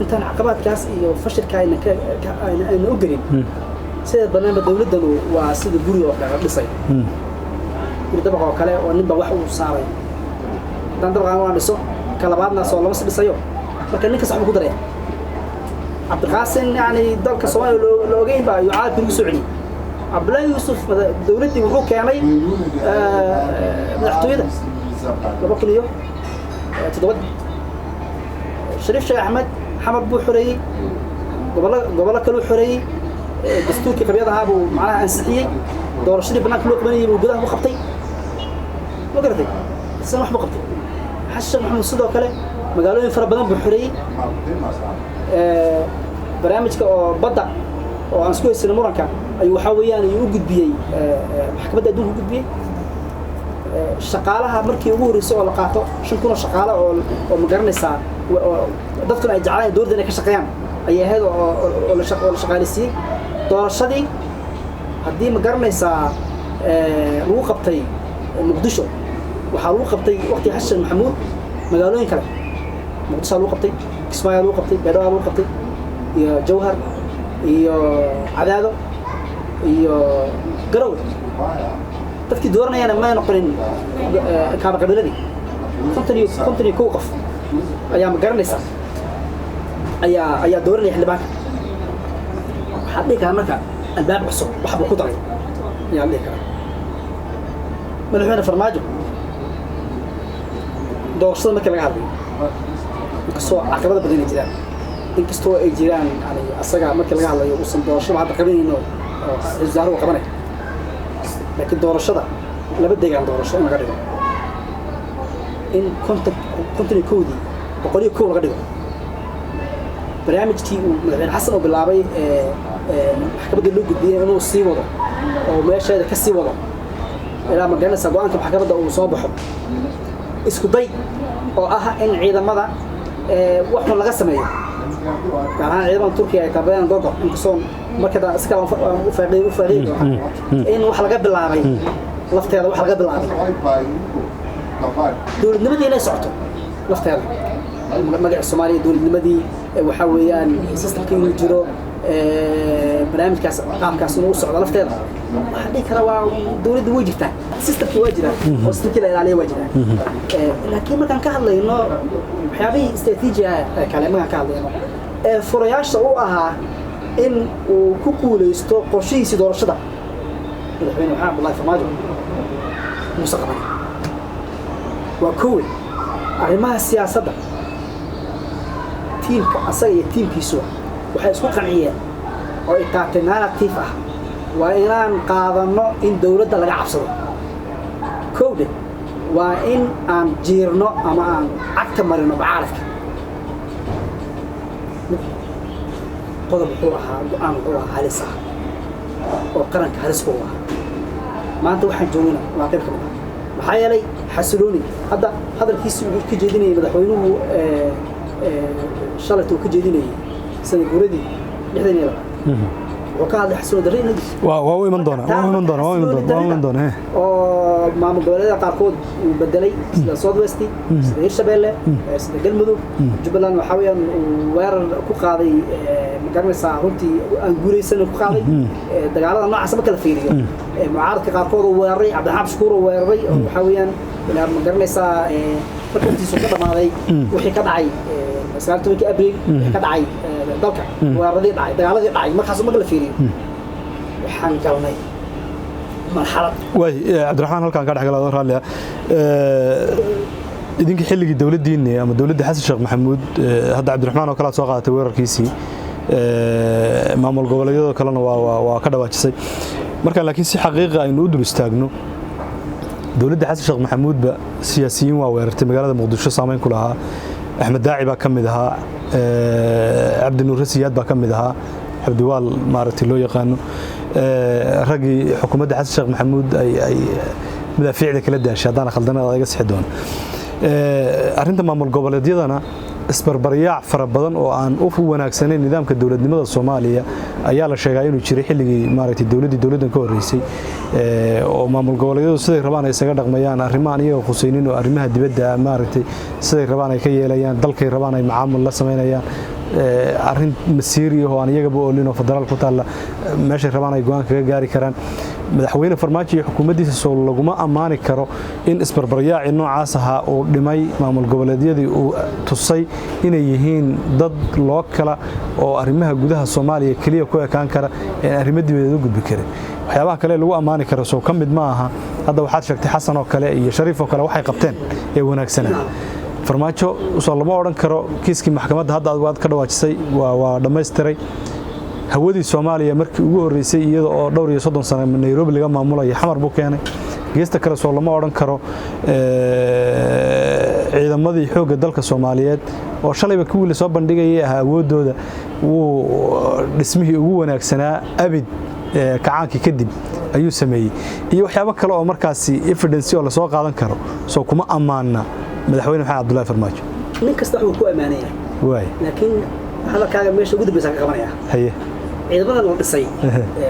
Intaan caqabaadkaas iyo fashilka ayna ka ayna u gelin, sida banaanba dowladdanu waa sida guri oo kale la dhisay, guri dabaq oo kale oo ninba wax uu saaray. Haddaan dabaqaan waan dhiso, ka labaadna soo lama si dhisayo, marka ninkas waxbuu ku daraya. Cabdiqaasin yani dalka Soomaaliya la ogeyn baa ayuu caalamka lagu soo celiyey. Cabdullaahi Yuusuf dowladdii wuxuu keenay madaxtooyada 2007-dii. Shariif Sheekh Axmed Xamar buu xoreeyey, gobollo kaluu xoreeyey, dastuurkii qabyad ahaa buu macnaha ansixiyey, doorashadii bannaanka loo qabanayay buu gudaha ku qabtay, ma garatay? Isna wax buu qabtay. Xasan Sheekh Maxamuud sidoo kale magaalooyin fara badan buu xoreeyey, barnaamijka oo badda oo aan isku haysanay muranka ayuu waxaa weeyaan ayuu u gudbiyey maxkamadda adduunka u gudbiyey. Shaqaalaha markii ugu horreysay oo la qaato 5000 oo shaqaale oo ma garanaysaa oo dadkuna ay jeclaan dowladda inay ka shaqeeyaan ayay ahayd oo la shaqaaleysiiyey. Doorashadii haddii ma garanaysaa lagu qabtay Muqdisho, waxaa lagu qabtay waqtigii Xasan Maxamuud magaalooyin kale, Muqdisho lagu qabtay, Kismaayo lagu qabtay, Beedhawa lagu qabtay, iyo Jawhar iyo Cadaado iyo Garowe. Dadkii dooranayana may noqonin kaaba qabiiladii, 51 qof ayaa ma garanaysaa ayaa dooranaya xildhibaanka. Waxaa dhihi karaa marka albaab cusub waxbuu ku daray ayaa dhihi karaa. Madaxweyne Farmaajo doorashada markii laga hadlayo, inkastoo caqabada badan ay jiraan, inkastoo ay jiraan yani asaga markii laga hadlayo uusan doorashada hadda qabanayno oo ra-iisul wasaaruhu qabanay, laakiin doorashada laba deegaan doorasho in laga dhigo, in 51-dii 101 laga dhigo, barnaamijkii uu madaxweyne Xasan uu bilaabay ee maxkamadda loo gudbiyey inuu sii wado oo meesheeda ka sii wado ilaa ma garanaysaa go-aanka maxkamadda uu soo baxo, isku day oo ah in ciidamada wax xun laga sameeyo, gaar ahaan ciidamada Turkiga ay tabayaan gogo, inkastoo marka si kale u faaqiy doona in wax laga bilaabay lafteeda, wax laga bilaabay dowladnimadii inay socoto lafteeda, magaca Soomaaliya dowladnimadii Waxaa weeyaan systemka inuu jiro, barnaamijkaas qaabkaas inuu u socdo lafteeda, waxaan dhihi karaa waa dowladda way jirtaa, systemki waa jiraa oo systemkii la ilaaliya waa jiraa. Laakiin markaan ka hadlayno waxyaabihii istaraatiijiga kale, markaan ka hadlayno ee furayaasha u ahaa in uu ku guuleysto qorshihiisii doorashada, madaxweyne Maxamed Cabdullahi Farmaajo muuse qaban. Waa kowe arrimaha siyaasadda, tiimka asaga iyo tiimkiisuba waxay isku qanciyeen oo ay qaateen narrative ah waa inaan qaadanno in dowladda laga cabsado. Kowdhe waa in aan jiirno ama aan cagta marino mucaaradka. Mid qodob wuxuu ahaa, go-aan wuxuu ahaa halis ah oo qaranka halis ku ahaa. Maanta waxaan joogana waa qayb ka mid ah, maxaa yeelay xasilooni hadda hadalkiisii uu ka jeedinayay madaxweynuhu shalayta uu ka jeedinayay sanad guuradii 62, wuxuu ka hadlay xasilooni darri inay jirto.
Waa u iman doonaa, waa u iman doonaa, waa u iman doonaa, waa u iman doonaa.
Oo maamul goboleedyada qaarkood uu bedelay, sida South West, sida Hirshabelle, sida Galmudug, Jubbaland, waxaa weeyaan uu weerar ku qaaday, ma garanaysaa, runtii aan guulaysan ku qaaday. Dagaalada noocaas marka la fiiriyo, mucaaradka qaarkood uu weeraray, Cabdiraxmaan Shukuur uu weeraray, oo waxaa weeyaan ilaa, ma garanaysaa, marka waqtigiisu ka dhamaaday wixii ka dhacay 19-kii Abriil, wixii ka dhacay dalka, weeraradii dhacay, dagaaladii dhacay, markaas marka la fiiriyo waxaan galnay marxalad.
Waay, Cabdiraxmaan, halkaan ka dhexgala adoo raalli ah. Idinka xilligii dowladdiinni ama dowladdii Xasan Sheekh Maxamuud, hadda Cabdiraxmaan oo kale aad soo qaadatay weerarkiisii, maamul goboleedyadoo kalena waa ka dhawaajisay marka, laakiin si xaqiiqa aynu u dul istaagno, dowladda Xasan Sheekh Maxamuudba siyaasiyiin waa weerartay magaalada Muqdisho saameyn ku lahaa. Axmed Daaci baa ka mid ahaa, Cabdi Nuure Siyaad baa ka mid ahaa, Cabdiwaal maaragtay loo yaqaano, raggii xukuumadda Xasan Sheekh Maxamuud ay madaafiicda kala daashay. Haddaan khaldanada iga sixi doono. Arrinta maamul goboleedyadana isbarbaryaac fara badan oo aan u wanaagsanayn nidaamka dowladnimada Soomaaliya ayaa la sheegaa inuu jiray xilligii maaragtay dowladdii dowladdan ka horreysay, oo maamul goboleedyadu siday rabaan ay isaga dhaqmayaan, arrimahan iyaga khusaynin oo arrimaha dibadda maaragtay siday rabaan ay ka yeelayaan, dalkay rabaan ay macaamul la samaynayaan, arrin masiiri oo aan iyagaba oolin oo federaal ku taalla meeshay rabaan ay go'aan kaga gaari karaan. Madaxweyne Farmaajo iyo xukuumaddiisa soo laguma ammaani karo in isbarbaryaacii noocaas ahaa uu dhimay maamul goboleedyadii, uu tusay inay yihiin dad loo kala oo arrimaha gudaha Soomaaliya keliya ku ekaan kara ee arrimo dibadeed u gudbi karin? Waxyaabaha kale lagu ammaani karo soo ka mid ma aha? Hadda waxaad sheegtay Xasan oo kale iyo Shariif oo kale waxay qabteen ee wanaagsanaa. Farmaajo soo lama odhan karo kiiskii maxkamadda hadda aad ka dhawaajisay waa dhammaystiray hawadii Soomaaliya markii ugu horreysay iyada oo dhowr iyo soddon sano Nairobi laga maamulayo Xamar buu keenay? Geesta kale soo lama odhan karo ciidamadii xoogga dalka Soomaaliyeed oo shalayba kuwii la soo bandhigayay ahaa awooddooda wuu dhismihii ugu wanaagsanaa abid kacaankii kadib ayuu sameeyey, iyo waxyaabo kale oo markaasi evidence oo lasoo qaadan karo, soo kuma ammaana madaxweyne Maxamed Cabdullaahi Farmaajo?
Nin kasta wuxuu ku ammaanaya.
Waay.
Laakiin hadalkaaga meesha ugu dambeysa ka qabanaya.
Haye.
Ciidamadan la dhisay,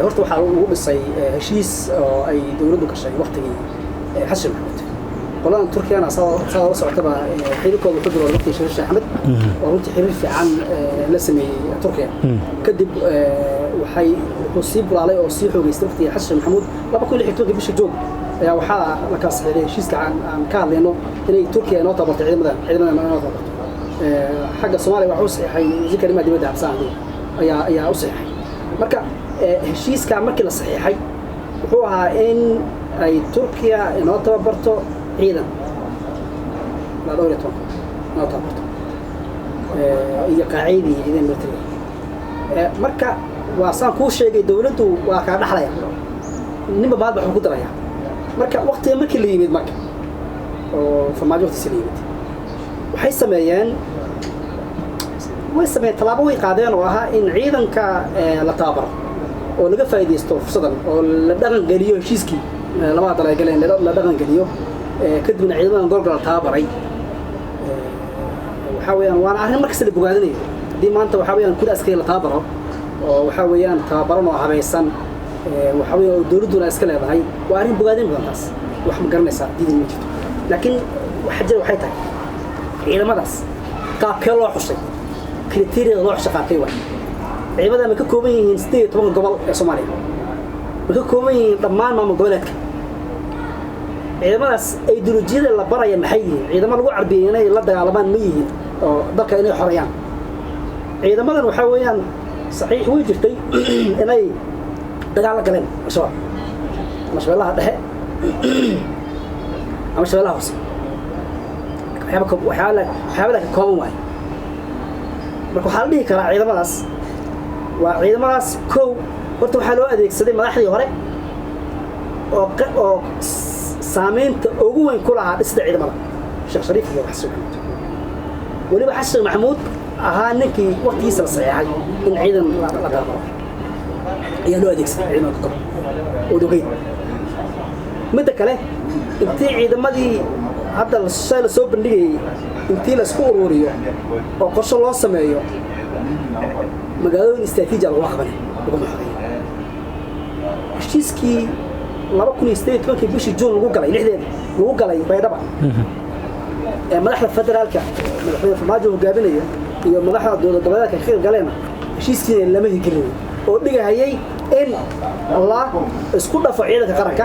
horta waxaa lagu dhisay heshiis oo ay dowladdu gashay waqtigii Xasan Maxamuud. Qoladan Turkiyana saa la socotaba xiriirkooda wuxuu bilowday waqtigii Shariif Sheekh Axmed, oo runtii xiriir fiican la sameeyey Turkiya. Kadib waxay wuxuu sii bulaalay oo sii xoogeystay waqtigii Xasan Maxamuud. 2016-kii bisha joog ayaa waxaa la kala saxiixday heshiiska aan ka hadlayno inay Turkiya inoo tabarto ciidamadan inoo tabarto. Xagga Soomaaliya waxaa u saxiixay wasiirka arrimaha dibadda Cabdisalaam Cabdi ayaa u saxiixay. Marka heshiiska markii la saxiixay wuxuu ahaa in ay Turkiya inoo tababarto ciidan ilaa dhowr iyo toban inoo tababarto, iyo qaacidii ciidan militariga. Marka waa saan kuu sheegay, dowladdu waa kaa dhaxlaya, ninba maalba waxuu ku daraya. Marka waqtiga markii la yimid, marka oo Farmaajo waqtigiisa la yimid, waxay sameeyeen, way sameeyeen tallaabo way qaadeen oo ahaa in ciidanka la tababaro oo laga faa'iidaysto fursadan oo la dhaqan geliyo heshiiskii labada dal ay galeen la dhaqan geliyo. Kadibna ciidamadan gorgol la tababaray. Waxaa weeyaan waana arrin markasta la bogaadinayo haddii maanta waxaa weeyaan kun askari la tababaro oo waxaa weeyaan tababaran oo habaysan, waxaa weeyaan oo dowladduna iska leedahay, waa arrin bogaadin badan taas. Wax ma garanaysaa diidin ma jirto, laakiin waxa jira waxay tahay ciidamadaas qaabkee loo xushay, Criteria loo shaqaaqay waay. Ciidamada ma ka kooban yihiin 18 gobol ee Soomaaliya? Ma ka kooban yihiin dhammaan maamul goboleedka? Ciidamadaas ideolojiyada la baraya maxay yihiin? Ciidamo lagu carbiyay inay la dagaalamaan ma yihiin oo dalka inay xoreeyaan? Ciidamadan waxaa weeyaan, saxiix way jirtay inay dagaal la galeen Al-Shabaab, ama Shabeellaha Dhexe ama Shabeellaha Hoose, waxyaaba ka kooban waaye. Marka waxaa la dhihi karaa ciidamadaas waa ciidamadaas. Kow, horta waxaa loo adeegsaday madaxdii hore oo saameynta ugu weyn ku lahaa dhisida ciidamada, Sheekh Shariif iyo Xasan Sheekh Maxamuud. Weliba Xasan Sheekh Maxamuud ahaa ninkii waqtigiisa la saxeexay in ciidan la tababaro, ayaa loo adeegsaday ciidamada ka kor oo dogeyd. Midda kale, intii ciidamadii hadda shay la soo bandhigayay, intii la isku ururiyo oo qorshe loo sameeyo, magaalooyin istraatiiji laguma qabanay, laguma xoreeyo. Heshiiskii 2018-kii bishii Juun lagu galay, 6-deeda lagu galay Baydhaba, ee madaxda federaalka, Madaxweyne Farmaajo hogaaminaya, iyo madaxda dowlad goboleedka ka qayb galeena, heshiiskiina lama hirgelin oo dhigahayay in la isku dhafo ciidanka qaranka,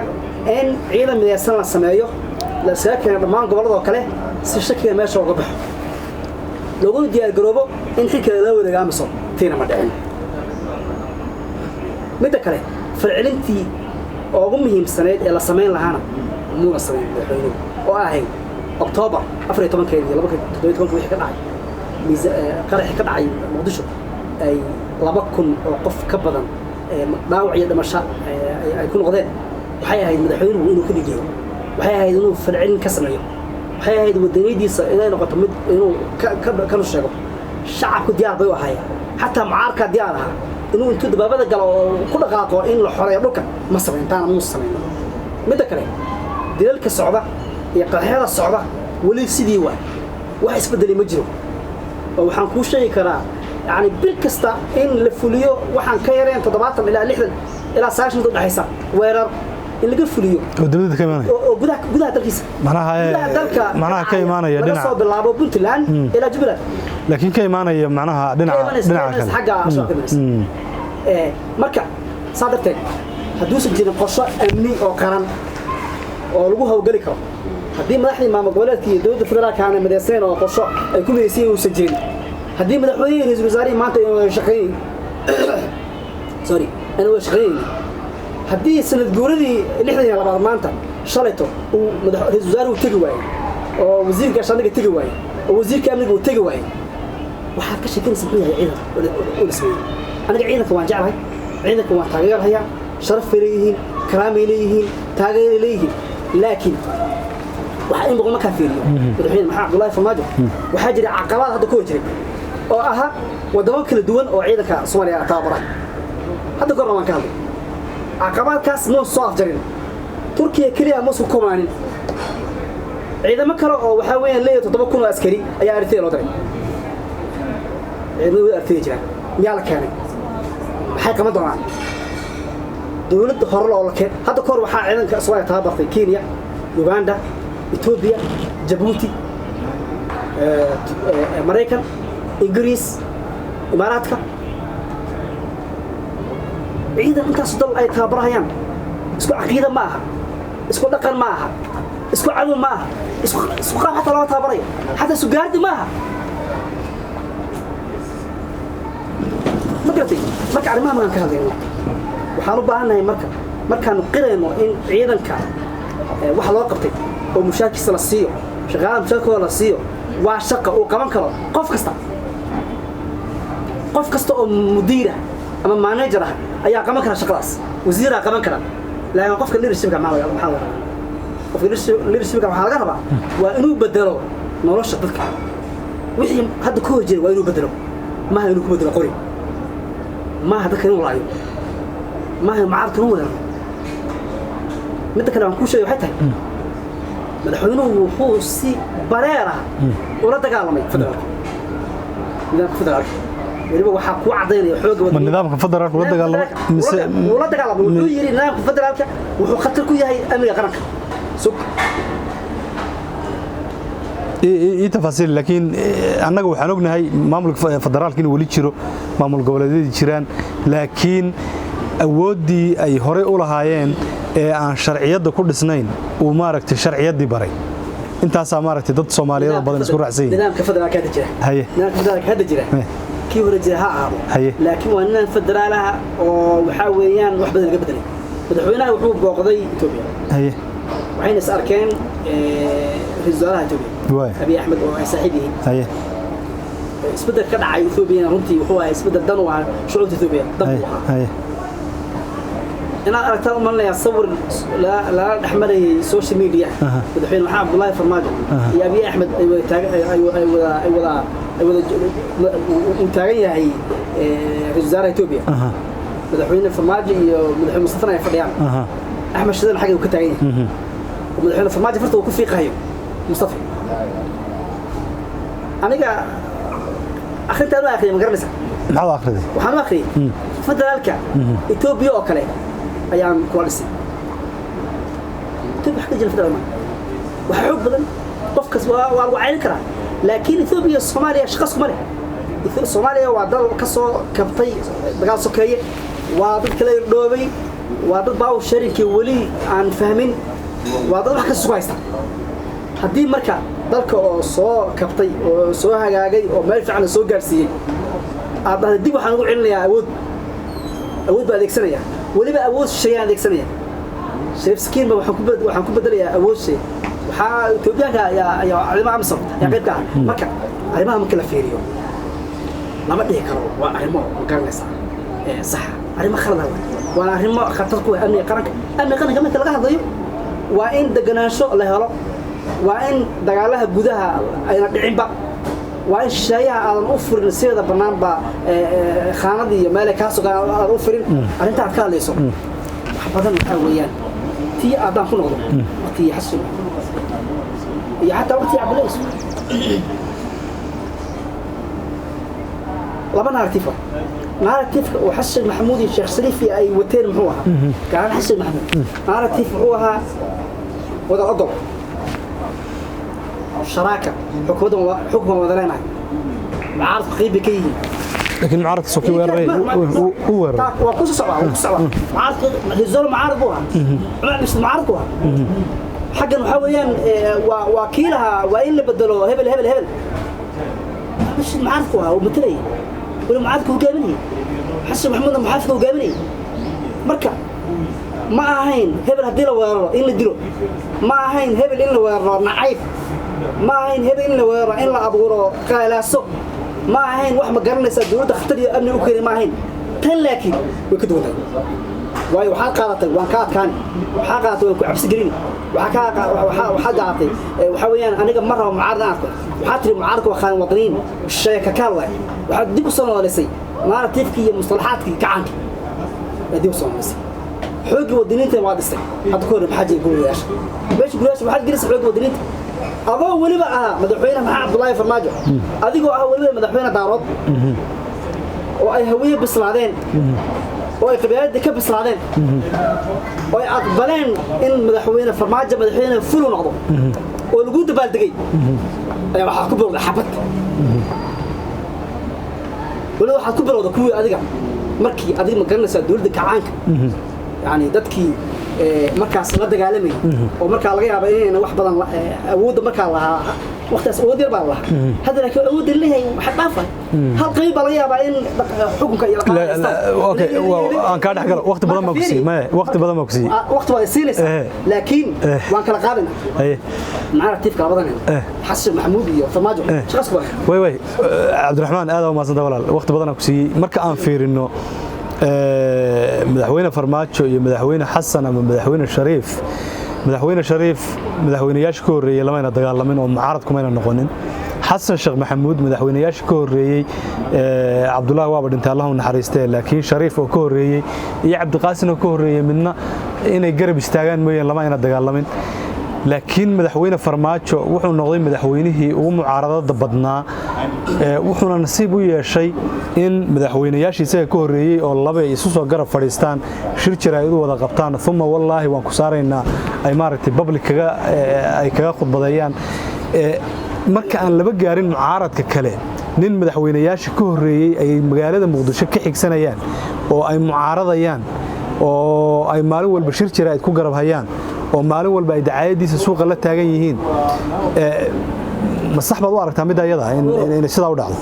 in ciidan midaysan la sameeyo, la iskaga keeno dhammaan gobolladoo kale si shakiga meesha uga baxo, looguna diyaargaroobo in xilka lala wareego AMISOM. Tiina ma dhicin. Midda kale, falcelintii ugu muhiimsaneyd ee la samayn lahaana muuna samayn madaxweynuhu, oo ahayd Oktoobar 14-keedii 2017 wixii ka dhacay, qaraxii ka dhacay Muqdisho, ay 2000 oo qof ka badan dhaawac iyo dhimasho ay ku noqdeen. Waxay ahayd madaxweynuhu inuu ka dhigiyo, waxay ahayd inuu falcelin ka sameeyo, waxay ahayd wadaniyadiisa inay noqoto mid inuu kanu sheego. Shacabku diyaar bay u ahaayeen, xataa mucaarkaa diyaar ahaa inuu intuu dabaabada galo oo ku dhaqaaqo in la xoreeyo dhulka. Ma samayn taana, muusa samayn. Midda kale, dilalka socda iyo qaraxyada socda weli sidii waay, wax isbedeli ma jiro. Oo waxaan kuu sheegi karaa, yani, bil kasta in la fuliyo waxaan ka yareen 70 ilaa 60 ilaa 90 u dhexaysa weerar in laga fuliyo.
Oo dowladda ka imaanaya?
Oo gudaha dalkiisa.
Macnaha
gudaha dalka.
Macnaha ka imaanaya
laga
dhinaca
soo bilaabo Puntland ilaa Jubbaland.
Laakiin ka imaanaya macnaha dhinaca dhinaca kale.
Xagga Al-Shabaab ka imanaysa. Marka saa darteed, hadduusan jirin qorsho amni oo qaran oo lagu hawlgeli karo, haddii madaxdii maamul goboleedka iyo dowladda federaalka aanay midaysnayn oo qorsho ay ku midaysan yihiin uusan jirin, haddii madaxweynihii, ra'iisul wasaarihii maanta ayna wada shaqaynayn, sorry, ayna wada shaqaynaynin, haddii sanad guuradii 62aad maanta shalayto uu ra'iisul wasaaruhu tegi waayey, oo wasiirka gaashaandhigga tegi waayey, oo wasiirka amniga uu tegi waayey, waxaad ka sheekanaysa muxuu yahay ciidan oo la sameeyey? Aniga ciidanka waan jeclahay, ciidanka waan taageerhayaa, sharaf bay leeyihiin, karaamay leeyihiin, taageeray leeyihiin. Laakiin waxaa in badan markaa fiiriyo Madaxweyne Maxamed Cabdullaahi Farmaajo, waxaa jira caqabad hadda ku hor jiray oo ahaa wadamo kala duwan oo ciidanka Soomaaliya tababara. Hadda goorna waan ka hadlay caqabadkaas, ma soo afjarin. Turkiya keliya ma soo komaanin, ciidamo kale oo waxaa weeyaan leeyahay 7000 oo askari ayaa Eritrea loo diray. Ciidamada wada Eritrea jiraan miyaa la keenay? Maxay qaban doonaan? Dowladda hore loo la keen hadda kahor waxaa ciidanka Soomaaliya tababartay Kenya, Uganda, Ethiopia, Jabuuti, Maraykan, Ingiriis, Imaaraadka. Ciidan intaas dal ay tababarahayaan isku caqiida ma aha, isku dhaqan ma aha, isku cadow ma aha, isku qaab xataa lama tababarayo, xataa isku gaardi ma aha. Ma garatay? Marka arrimaha markaan ka hadlayno, waxaan u baahannahay marka markaanu qirayno in ciidanka wax loo qabtay oo mushaarkiisa la siiyo, shaqaalaha mushaarkooda la siiyo, waa shaqa uu qaban karo qof kasta. Qof kasta oo mudiir ah ama manager ah ayaa qaban kara shaqadaas, wasiiraa qaban kara. Laakiin qofka leadershipka maxaa laga rabaa? Qofka leadershipka waxaa laga rabaa waa inuu bedelo nolosha dadka. Wixii hadda ka hor jiray waa inuu bedelo, maaha inuu ku bedelo qori, maaha dadka inuu laayo, maaha mucaaradka inuu weeraro. Midda kale aan kuu sheegay waxay tahay, madaxweynuhu wuxuu si bareer ah ula dagaalamay federaalka, nidaamka federaalka. Weliba waxaa kuu cadaynaya xoogga
Ma nidaamka federaalka ula dagaalamay mise
ula dagaalamay? Wuxuu yidhi nidaamka federaalka wuxuu khatar ku yahay amniga qaranka. Sug.
Ii tafaasiil, laakiin annaga waxaan ognahay maamulka federaalka inuu weli jiro, maamul goboleedyadii jiraan, laakiin awooddii ay horey u lahaayeen ee aan sharciyadda ku dhisnayn uu maaragtay sharciyaddii baray. Intaasaa maaragtay dad Soomaaliyeed oo badan isku raacsan yihiin.
Nidaamka federaalka hadda jira, nidaamka federaalka hadda jira, kii hore jira ha ahaado, laakiin waa nidaam federaalaha oo waxaa weeyaan wax badan laga bedelay. Madaxweynaha wuxuu booqday Etoobiya, waxayna is arkeen ra-iisul wasaaraha Etoobiya Abiy Axmed oo ay saaxiib yihiin. Isbeddel ka dhacay Ethoobiya runtii wuxuu ahaa isbeddel dan u ahaa shucuubta Etoobiya, dan u ahaa. Inaad aragtaan u malinayaa sawir lala dhex marayay social media, madaxweyne Maxamed Cabdullaahi Farmaajo iyo Abiy Axmed ay wada taagan, ay wada ay wada ay wada uu taagan yahay ra-iisul wasaaraha Etoobiya, madaxweyne Farmaajo iyo madaxweyne Mustafana ay fadhiyaan, Axmed Shidan xagga uu ka taagan yahay, oo madaxweyne Farmaajo farta uu ku fiiqayo Mustafa. Aniga akhrintaan u akhriyay, ma garanaysaa?
Maxaad akhriday?
Waxaan u akhriyay federaalka Etoobiya oo kale ayaan kula dhisay. Etoobiya wax ka jira federaal ma waxaa xoog badan, qof kas waa lagu caylin karaa, laakiin Etoobiya Soomaaliya shaqas kuma leh. Soomaaliya waa dal ka soo kabtay dagaal sokeeye, waa dad kala irdhoobay, waa dad baaw sharinkii weli aan fahmin, waa dad wax kasta isku haysta. Haddii marka dalka oo soo kabtay oo soo hagaagay oo meel fiican la soo gaarsiiyey aad dhahday dib waxaan ugu celinayaa awood, awood baa adeegsanaya, weliba awood shisheeyaan adeegsanaya, Shariif Sakiin ba waxaan ku bedelayaa awood shay, waxaa Etoobiyaanka ayaa ciidamada AMISOM ayaa qayb ka ah. Marka arrimaha marka la fiiriyo lama dhihi karo waa arrimo, ma garanaysaa, sax, arrimo khalad ah waana arrimo khatar ku ah amniga qaranka. Amniga qaranka marka laga hadlayo waa in deganaansho la helo, waa in dagaalaha gudaha ayna dhicinba, waa in shisheeyaha aadan u furin sideeda banaanba khaanad iyo meel ay kaa sugaan aadan u furin. Arrinta aad ka hadlayso wax badan waxaa weeyaan tii aadaan ku noqdo waqtigii Xasan iyo xataa waqtigii Cabdullahi Yusuf, laba narrative ah. Narrative-ka uu Xasan Maxamuud iyo Sheekh Shariif iyo ay wateen muxuu ahaa? Gaar ahaan Xasan Maxamuud narrative muxuu ahaa? Wada ogol, sharaaka, xukuumaddan xukunkan wada leenahay, mucaaradku qayb bay ka yihiin.
Laakiin mucaaradka soo kii weeraray u weeraray.
Waa ku soo socdaa, waa ku socdaa. Mucaaradka ra'iisul mucaarad buu ahaa, Cumar Cabdi mucaarad buu ahaa. Xaggan waxaa weeyaan waa kii lahaa waa in la bedelo hebel hebel hebel. Bashir mucaaradku ahaa oo matalayay, weli mucaaradka hogaaminayay, Xasan Maxamuudna muxaafidka hogaaminayay. Marka ma ahayn hebel haddii la weeraro in la dilo, ma ahayn hebel in la weeraro nacayb, ma ahayn hebel in la weeraro in la abuuro qaalaaso, ma ahayn wax, ma garanaysaa, dowladda khatar iyo amni u keenay ma ahayn tan. Laakiin way ka duwan tahay, waayo waxaad qaadatay waan ka adkaani, waxaa qaadatay waan ku cabsi gelini, waxaa qaadatay waxaa weeyaan aniga ma rabo mucaarad aan arko, waxaa tiri mucaaradka waa khaain wadaniin, shisheeye kakaal waay. Waxaad dib u soo nooleysay narrative-kii iyo mustalaxaadkii gacanka aad dib u soo nooleysay. Xooggii wadaniinta waa dhistay. Hadda ka hor maxaa jira? Guriyaasha meesha, guriyaasha waxaad gelisay xoogga wadaniinta, adoo weliba ahaa madaxweyne Maxamed Cabdullaahi Farmaajo, adigoo ah weliba madaxweyne Daarood oo ay Hawiye bislaadeen oo ay qabyaaladda ka bislaadeen oo ay aqbaleen in madaxweyne Farmaajo madaxweyne fulu noqdo oo lagu dabaaldegay, ayaa waxaa ku bilowday xabad. Weliba waxaad ku bilowday kuwii adiga markii adiga, ma garanaysaa, dowladda kacaanka, yani dadkii markaas la dagaalamayay oo markaa laga yaaba inayna wax badan awoodda markaa lahaa, waqtigaas awood yar baa la lahaa. Hadda laakiin awoodda leeyahay waxa dhaafay hal qayb baa laga yaabaa in xukunka iyo
Okay, aan kaa dhex galo, waqti badan baan ku siiyey. Maya, waqti badan baan ku siiyey.
Waqti baad siinaysaa, laakiin waan kala qaadayna narrative-ka labadan nin, Xasan Maxamuud iyo Farmaajo, shaqas ku
way way Cabdiraxmaan, aad u mahadsantahay walaal, waqti badan aan ku siiyey. Marka aan fiirino madaxweyne Farmaajo iyo madaxweyne Xasan ama madaxweyne Shariif, madaxweyne Shariif madaxweynayaasha ka horreeyey lamayna dagaalamin oo mucaarad kumayna noqonin. Xasan Sheekh Maxamuud madaxweynayaasha ka horreeyey, Cabdullaahi waaba dhintay, Allahu naxariistee, laakiin Shariif oo ka horreeyey iyo Cabdiqaasin oo ka horreeyey midna inay garab istaagaan mooyeen lama ayna dagaalamin. Laakiin madaxweyne Farmaajo wuxuu noqday madaxweynihii ugu mucaaradada badnaa, wuxuuna nasiib u yeeshay in madaxweynayaashii isaga ka horreeyey oo laba ay isu soo garab fadhiistaan, shir jaraa'id u wada qabtaan, uma wallaahi waan ku saaraynaa, ay maaragtay public kaga ay kaga khudbadeeyaan. Marka aan laba gaarin mucaaradka kale, nin madaxweynayaasha ka horreeyey ay magaalada Muqdisho ka xigsanayaan oo ay mucaaradayaan oo ay maalin walba shir jira ay ku garab hayaan oo maalin walba ay dacaayadiisa suuqa la taagan yihiin, ma sax baad u aragtaa midda ayada inay sidaa u dhacdo?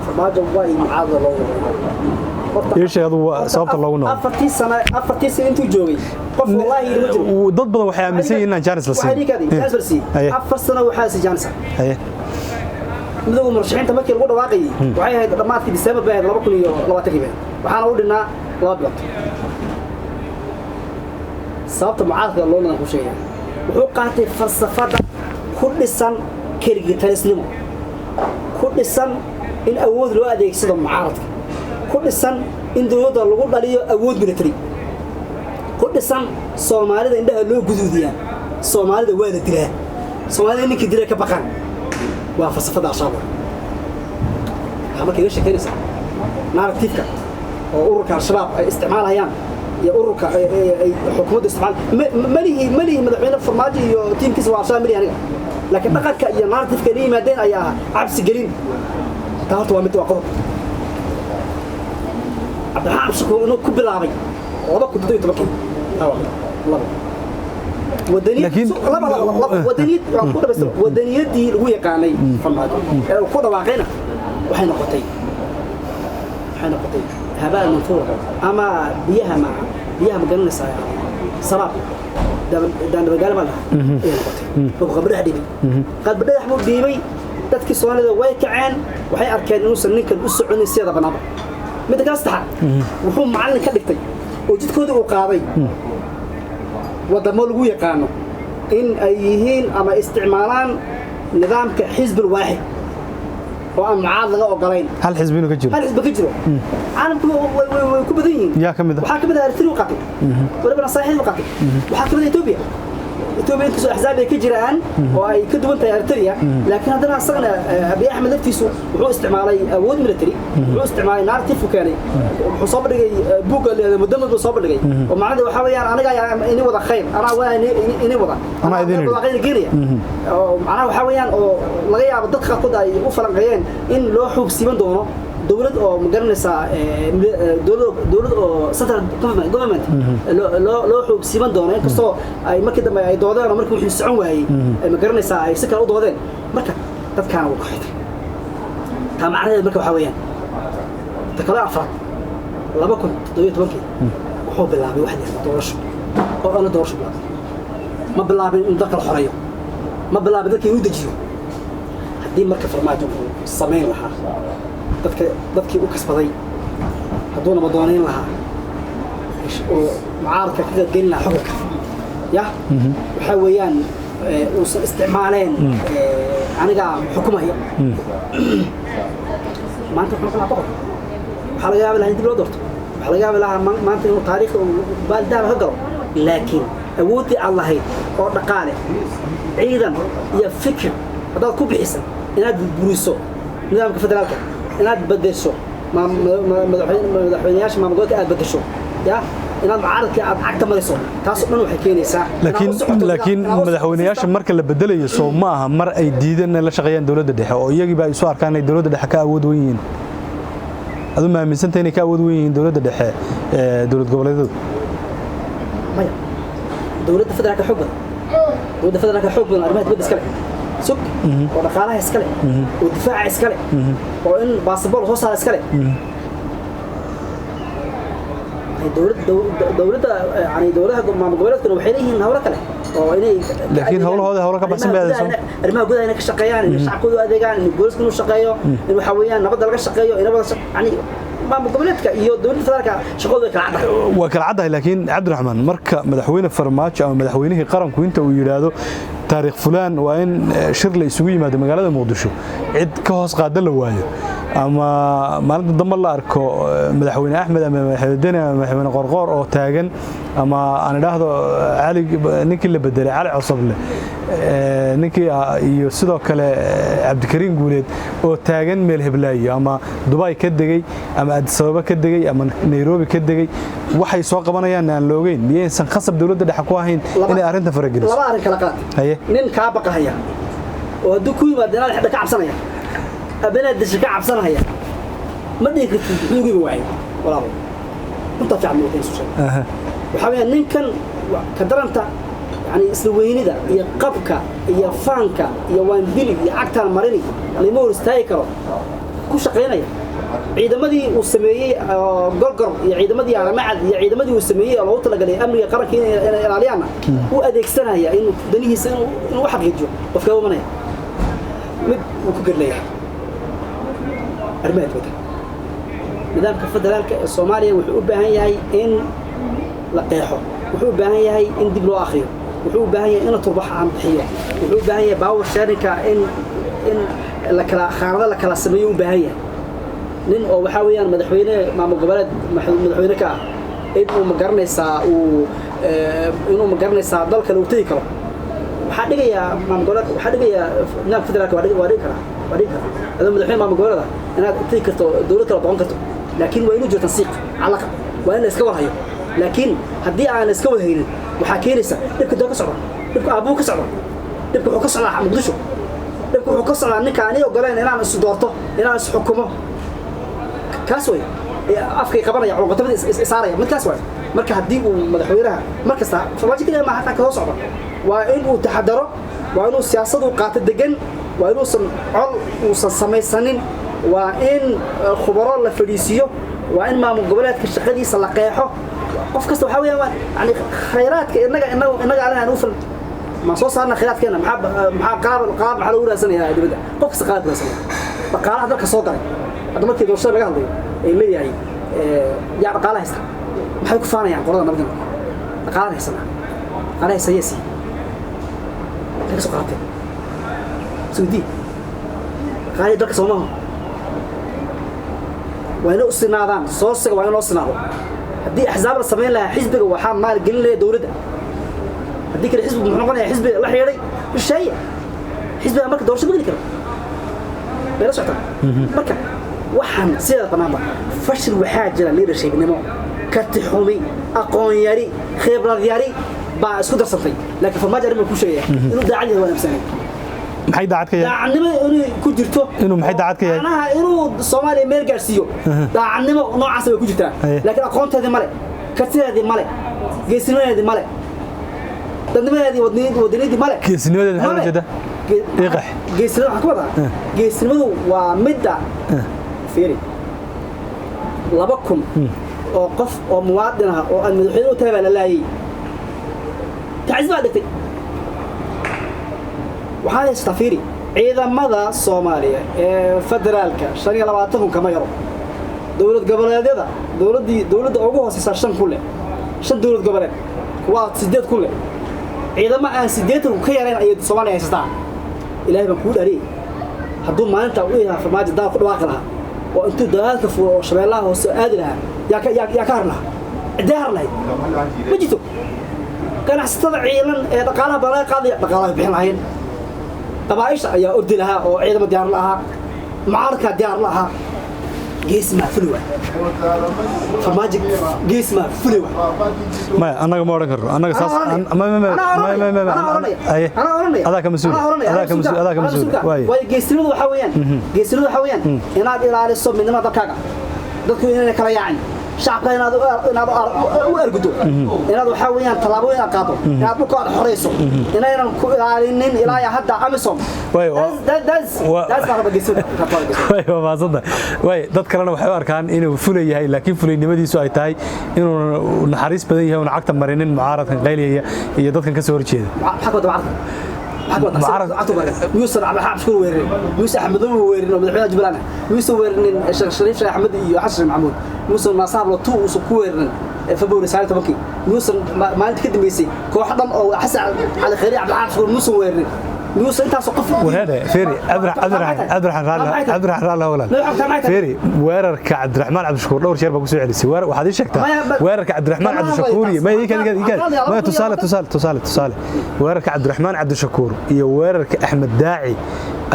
Farmaajo waa mucaarada loo
Ii sheeg adigu sababta loogu noqdo.
4-tii sano intuu joogay, qof wallaahi ma jiro.
Dad badan waxay aaminsan yihiin inaan jaanis la siin.
Jaanis la siiyey 4 sano, waxaa si jaanis. Midowga murashaxiinta markii lagu dhawaaqayay waxay ahayd dhammaadkii December bay ahayd 2020-kii bay, waxaana u dhinnaa 2 bilood. Sababta mucaaradka loo nadan ku sheegaya, wuxuu qaatay falsafada ku dhisan keligii talisnimo, ku dhisan in awood loo adeegsado mucaaradka, ku dhisan in dowladda lagu dhaliyo awood military, ku dhisan Soomaalida indhaha loo guduudiyaa, Soomaalida waa la dilaa, Soomaalida ninkii dilay ka baqaan. Waa falsafada Al-Shabaab. Waxaa marka iga sheekeynaysaa narrative-ka oo ururka Al-Shabaab ay isticmaalayaan iyo ururka ay xukuumadda isticmaal. Malihi madaxweyne Farmaajo iyo tiimkiisa waa Al-Shabaab, malihi aniga, laakiin dhaqanka iyo narrative-ka la yimaadeen ayaa ah cabsi gelin. Taa horta waa mid, waa qodob. Cabdiraxmaan Cabdishakuur inuu ku bilaabay 2017-kii, taa waa mid. Labo, wadaniyad waan ku dhamaystira. Wadaniyadii lagu yaqaanay Farmaajo ee uu ku dhawaaqayna waxay noqotay habaa manfuura ama biyaha, ma biyaha ma garanaysaa, saraab daandabagaale baa dhahaa ayay noqotay. Markuu qalbi dhagax dhiibay, qalbi dhagax buu dhiibay, dadkii Soomaalida way kaceen, waxay arkeen inuusan ninkan u soconin siyada bannaanba. Midda kale, saddexaad, wuxuu macallin ka dhigtay oo jidkoodii uu qaaday wadamo lagu yaqaano in ay yihiin ama isticmaalaan nidaamka xisbil waaxid oo aan mucaarad laga ogolayn.
Hal xisbi inuu ka jiro.
Hal xisbi ka jiro caalamku way ku badan yihiin.
Yaa ka mid ah?
Waxaa ka mid ah Eritrea u qaatay, walibana saaxiib u qaatay. Waxaa ka mid ah Ethiopia. Ethiopia inkastoo axzaab ay ka jiraan oo ay ka duwan tahay Eritrea, laakiin haddana asagana Abiy Axmed laftiisu wuxuu isticmaalay awood military, wuxuu isticmaalay narrative uu keenay, wuxuu soo bandhigay buugga mudamad buu soo bandhigay oo macnaheedu waxaa weeyaan aniga ayaa ini wada khayr, anaa waa ini wada
Anaa idin idhi.
Barwaaqayna geenaya, oo macnaha waxaa weeyaan oo laga yaabo dadka qaarkood ay u falanqeeyeen in loo xuub siiban doono dowlad oo ma garanaysaa, dowlad oo central government loo xuub siiban doono, inkastoo ay markii dambe ay doodeen oo markii wixii socon waayey ay ma garanaysaa ay si kale u doodeen. Marka dadkaana wuu ku xidhay. Taa macnaheedu marka waxaa weeyaan, ta kale afraad, 2017-kii wuxuu bilaabay wax la yidhahdo doorasho oo aan la doorasho bilaabay. Ma bilaabin inuu dalka la xoreeyo, ma bilaabin dadka inuu dejiyo. Haddii marka Farmaajo uu samayn lahaa dadka dadkii u kasbaday, hadduu nabadoonayn lahaa oo mucaaradka ka qaybgelin lahaa xukunka, ya waxaa weeyaan uusan isticmaaleen anigaa xukumaya maanta, wuxuu noqon lahaa boqor. Waxaa laga yaabi lahaa in dib loo doorto, waxaa laga yaabi lahaa maanta inuu taariikhda uu baaldahaba ka galo. Laakiin awooddii aad lahayd oo dhaqaale, ciidan iyo fikir haddaad ku bixisa inaad burburiso nidaamka federaalka, inaad bedesho madaxweyneyaasha maamul goboleedka aad bedesho, ya inaad mucaaradkii aad cagta mariso, taasoo dhan waxay keenaysaa inaad
Laakiin
u socoto
laakiin
inaad u socoto
madaxweynayaasha
system.
Marka la bedelayo, soo ma aha mar ay diideen inay la shaqeeyaan dowladda dhexe oo iyagiiba ay isu arkaan inay dowladda dhexe ka awood weyn yihiin? Adu ma aaminsantay inay ka awood weyn yihiin dowladda dhexe ee dowlad goboleedyadu?
Maya, dowladda federaalka xoog badan, dowladda federaalka xoog badan, arrimaha dibadda iska leh, sug oo dhaqaalaha iska leh, oo difaaca iska leh, oo in baasabor soo saara iska leh. Dowladda yani dowladaha maamul goboleedkuna waxay leeyihiin hawlo kale oo inay
Laakiin hawlahooda hawlo ka baxsan bay
arrimaha
aadayso.
Arrimaha gudaha inay ka shaqeeyaan, in shacabkooda u adeegaan, in booliska inuu shaqeeyo, in waxa weeyaan nabadda laga shaqeeyo, in wada yani maamul goboleedka iyo dowladda federaalka shaqadooda way kala caddahay.
Waa kala caddahay, laakiin Cabdiraxmaan, marka madaxweyne Farmaajo ama madaxweynihii qaranku inta uu yidhaahdo taariikh fulaan waa in shir la isugu yimaado magaalada Muqdisho, cid ka hoos qaada la waayo, ama maalinta dambe la arko madaxweyne Axmed ama madaxweyne Deni ama madaxweyne Qorqoor oo taagan, ama aan idhaahdo Cali, ninkii la bedelay, Cali Cosoble, ninkii iyo sidoo kale Cabdikariin Guuleed oo taagan meel heblaayo, ama Dubai ka degay ama Addis Ababa ka degay ama Nairobi ka degay, waxay soo qabanayaan aan la ogeyn, miyaysan khasab dowladda dhexe ku ahayn inay arrinta farageliso?
Laba arrin kala qaad.
Haye.
Nin kaa baqahaya Oo hadduu ku yimaado inaad xidha ka cabsanaya, abanaad dasha ka cabsanaya, ma dhihi kartid muxuu igu iman waayay. Walaalo, runtaa fiican ma isu sheeg. Waxaa weeyaan ninkan ka daranta, yani isla weynida iyo qabka iyo faanka iyo waandili iyo cagtaan marini lama hor istaagi karo ku shaqaynaya. Ciidamadii uu sameeyey oo Gorgor iyo ciidamadii Aramacad iyo ciidamadii uu sameeyey oo loogu talagalay amniga qaranka inay ilaaliyaanna u adeegsanaya inuu danihiisa inuu u xaqiijiyo. Qofka umanaya mid uu ku garleeyahay arrimaha dibadda. Nidaamka federaalka ee Soomaaliya wuxuu u baahan yahay in la qeexo, wuxuu u baahan yahay in dib loo akhriyo, wuxuu u baahan yahay in la turbax aan bixiyo, wuxuu u baahan yahay power sharingka in la kala khaanado la kala sameeyo u baahan yahay. Nin oo waxaa weeyaan madaxweyne maamul goboleed madaxweyne ka ah in uu ma garanaysaa uu inuu ma garanaysaa dalka lagu tegi karo waxaa dhigayaa maamul goboleed, waxaa dhigayaa nidaamka federaalka. Waa dhigi karaa, waa dhigi karaa adoo madaxweyne maamul goboleed ah inaad tegi karto dowlad kale boqon karto, laakiin waa inuu jiro tansiiq calaqa, waa in la iska warhayo. Laakiin haddii aan la iska warhaynin, waxaa keenaysa dhibka doo ka socda, dhibka aabbuu ka socda, dhibka wuxuu ka socdaa Muqdisho, dhibka wuxuu ka socdaa ninka ani ogoleen inaan is doorto, inaan is xukumo. Kaas way afkay qabanaya, cunqatabada isaaraya mid kaas way. Marka haddii uu madaxweynaha mar kasta, Farmaajo keliya maaha, hataa ka soo socda, waa in uu taxadaro, waa inuu siyaasadu qaato degan, waa inuusan col uusan samaysanin, waa in khubaro la fadhiisiiyo, waa in maamul goboleedka shaqadiisa la qeexo. Qof kasta waxaa weeyaan yani khayraadka innaga alin aan u filan ma soo saarna khayraadkeena. Maxaa qaab maxaa lagu raadsanayaa dibadda? Qof kasta qaab raadsanaya dhaqaalaha dalka soo galay. Hadda markii doorashada laga hadlayo ay leeyahay yaa dhaqaala haysta, maxay ku faanayaan qolada nabadda? Dhaqaala haysanaa, dhaqaala haysta yesi maxay ka soo qaateen? Saudi dhaqaalihii dalka soomaha waa inay u sinaadaan soosiga, waa in loo sinaado. Haddii axzaab la samayn lahaa, xisbiga waxaa maalgelin lahaa dowladda. Haddii kale xisbigu muxuu noqonayaa? Xisbi la xidhiidhay shisheeye. Xisbiga marka doorasho ma geli karo, bay la socotaa. Marka waxaan sideeda banaanba fashil waxaa jira leadershipnimo, karti xumi, aqoon yari, khibrad yari baa isku darsantay. Laakiin Farmaajo arrin baan ku sheegaya, inuu daacad yahay waan aaminsanay.
Maxay daacad ka yahay?
Daacadnimo inuu ku jirto.
Inuu maxay daacad ka yahay?
Macnaha inuu Soomaaliya meel gaarsiiyo daacadnimo noocaas way ku jirtaa, laakiin aqoonteedii male, kartideedii male, geesinimadeedii male, dadnimadeedii, wadaniyaddii male.
Geesinimadeeda maxaa loola jeedaa? Iqax.
Geesinimada waxaan ku wadaa, geesinimadu waa midda fiiri 2000 oo qof oo muwaadin ah oo aan madaxweyne u tahay baa la laayay, tacsiis baa dhigtay. Waxaad haysataa fiiri ciidamada Soomaaliya ee federaalka 25,000 kama yaro. Dowlad goboleedyada dowladdii dowladda ugu hooseysa 5,000 leh, shan dowlad goboleed waa 8,000 leh. Ciidamo aan 80,000 ka yarayn ayay Soomaaliya haysataa. Ilaahay baan kuu dhariyey, hadduu maalinta u yahaa Farmaajo daal ku dhawaaqi lahaa oo intuu dagaalka fulo oo Shabeellaha Hoose aadi lahaa, yaa ka har lahaa? Ciddee har lahayd? Ma jirto. Ganacsatada ciilan ee dhaqaalaha baa laga qaadaya, dhaqaalaha bixin lahayn. Qabaaisha ayaa ordi lahaa oo ciidamo diyaar la ahaa, mucaaradkaa diyaar la ahaa. Geesmaa fuli waay Farmaajo, geesmaa fuli waay.
Maya, annaga ma odhan karno annaga saas. Adaa ka mas-uul, adaa ka mas-uul, adaa ka mas-uul waay.
Waayo, geesinimadu waxaa weeyaan inaad ilaaliso midnimada dalkaaga, dadku inayna kala yaacin, shacabka inaad u ergudo, inaad waxaa weeyaan tallaabooyin aad qaado, inaad dhulka aad xoreyso, inaynan ku ilaalinin ilaa iyo hadda AMISOM.
Way waa mahadsanta. Way dad kalena waxay u arkaan inuu fulay yahay, laakiin fulaynimadiisu ay tahay inuu naxariis badan yahay, uuna cagta marinin mucaaradkan qayliyaya iyo dadkan ka soo horjeeda.
Maxaa miyuusan Cabdiraxmaan Cabdishakuur weerarin? Miyuusan Axmedow weerarin oo madaxweynaha Jubbaland? Miyuusan weerarin Sheekh Shariif Sheekh Axmed iyo Xasan Sheekh Maxamuud? Miyuusan Maasaab tu uusan ku weerarin February 19-kii? Miyuusan maalinta ka dambeysay koox dhan oo Xasan Cali Khayri, Cabdiraxmaan Cabdishakuur miyuusan weerarin? Miyuusan intaasoo qof?
Wareere feeri, Cabdiraxmaan raalli, Cabdiraxmaan raalli walaal. Feeri, weerarka Cabdiraxmaan Cabdishakuur dhowr jeer baa ku soo celisay. Weer waxaad ii sheegtaa weerarka Cabdiraxmaan Cabdishakuur iyo ma ii ma tusaale weerarka Cabdiraxmaan Cabdishakuur iyo weerarka Axmed Daaci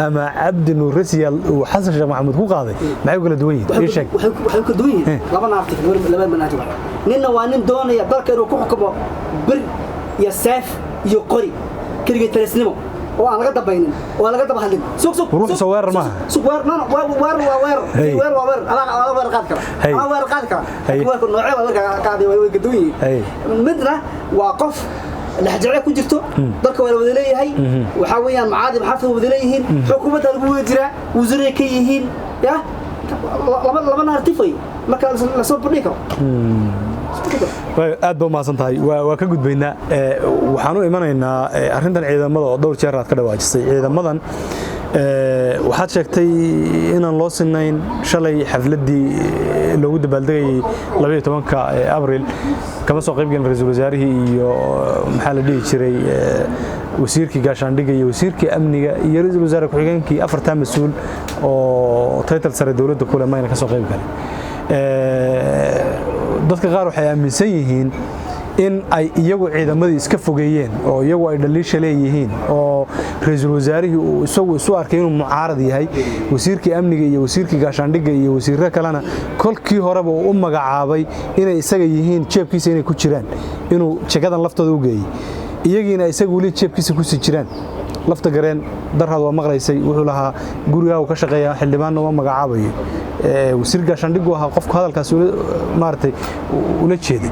ama Cabdi Nuur Rasiyaal uu Xasan Sheekh Maxamuud ku qaaday maxay u kala duwan yihiin? Ii sheeg.
Waxay kala duwan yihiin laba naarti, laba manhaj. Ninna waa nin doonaya dalka inuu ku xukumo bir iyo seef iyo qori, keligii talisnimo. Oo aan laga dambaynin oo aan laga daba hadlin. Sug, sug.
Ruux soo weerar maaha.
Sug, weer, no, weer waa weer. Weer waa weer, adaa weer qaadi kara, adaa weer qaadi kara. Weerku noocee waa weerka qaaday, way gadoon yihiin. Midna waa qof lexjece ku jirto, dalka waa la wada leeyahay, waxaa weeyaan macaadi maxaafid wada leeyihiin, xukuumadda lagu wada jiraa, wasiiray ka yihiin. Ya laba narrative wey marka lasoo bandhigi karo.
Aad ba umahadsan tahay. Waa ka gudbaynaa. Waxaan u imanaynaa arrintan ciidamada oo dhowr jeer aad ka dhawaajisay. Ciidamadan waxaad sheegtay inaan loo sinayn. Shalay xafladdii loogu dabaaldegayay 12-ka Abril kama soo qayb gelin ra-iisul wasaarihii iyo, maxaa la dhihi jiray, wasiirkii gaashaandhigga iyo wasiirkii amniga iyo ra-iisul wasaare ku-xigeenkii. Afartaa mas-uul oo title sare dowladda kule mayna ka soo qayb galin. Dadka qaar waxay aaminsan yihiin in ay iyagu ciidamadii iska fogeeyeen oo iyagu ay dhaliisha leeyihiin, oo ra-iisul wasaarihii uu isagu isu arkay inuu mucaarad yahay, wasiirkii amniga iyo wasiirkii gaashaandhigga iyo wasiirro kalena kolkii horeba uu u magacaabay inay isaga yihiin, jeebkiisa inay ku jiraan, inuu jagadan laftooda u geeyey, iyagiina isagu weli jeebkiisa kusii jiraan. Lafta gareen darhaad waa maqlaysay, wuxuu lahaa gurigaa uu ka shaqeeya, xildhibaanna uma magacaabayo. Wasiir gaashaandhiggu ahaa qofku hadalkaasi maaragtay ula jeeday.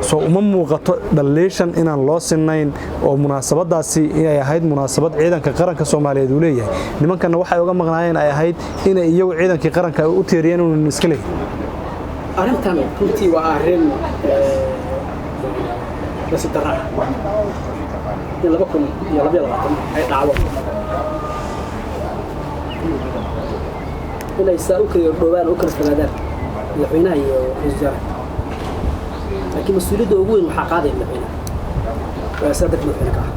Soo uma muuqato dhaliishan inaan loo sinayn, oo munaasabadaasi inay ahayd munaasabad ciidanka qaranka Soomaaliyeed uu leeyahay, nimankanna waxay uga maqnaayeen ay ahayd inay iyagu ciidankii qaranka u tiiriyeen inuu iska leeyahay?
Arrintan runtii waa arrin nasiib darro ah in 2022 ay dhacdo, inay saa u kala dhoobaan oo u kala fogaadaan madaxweynaha iyo ra-iisul wasaaraha. Laakiin mas-uuliyadda ugu weyn waxaa qaadaya madaxweynaha, waa isaga dalka madaxweyne ka ah.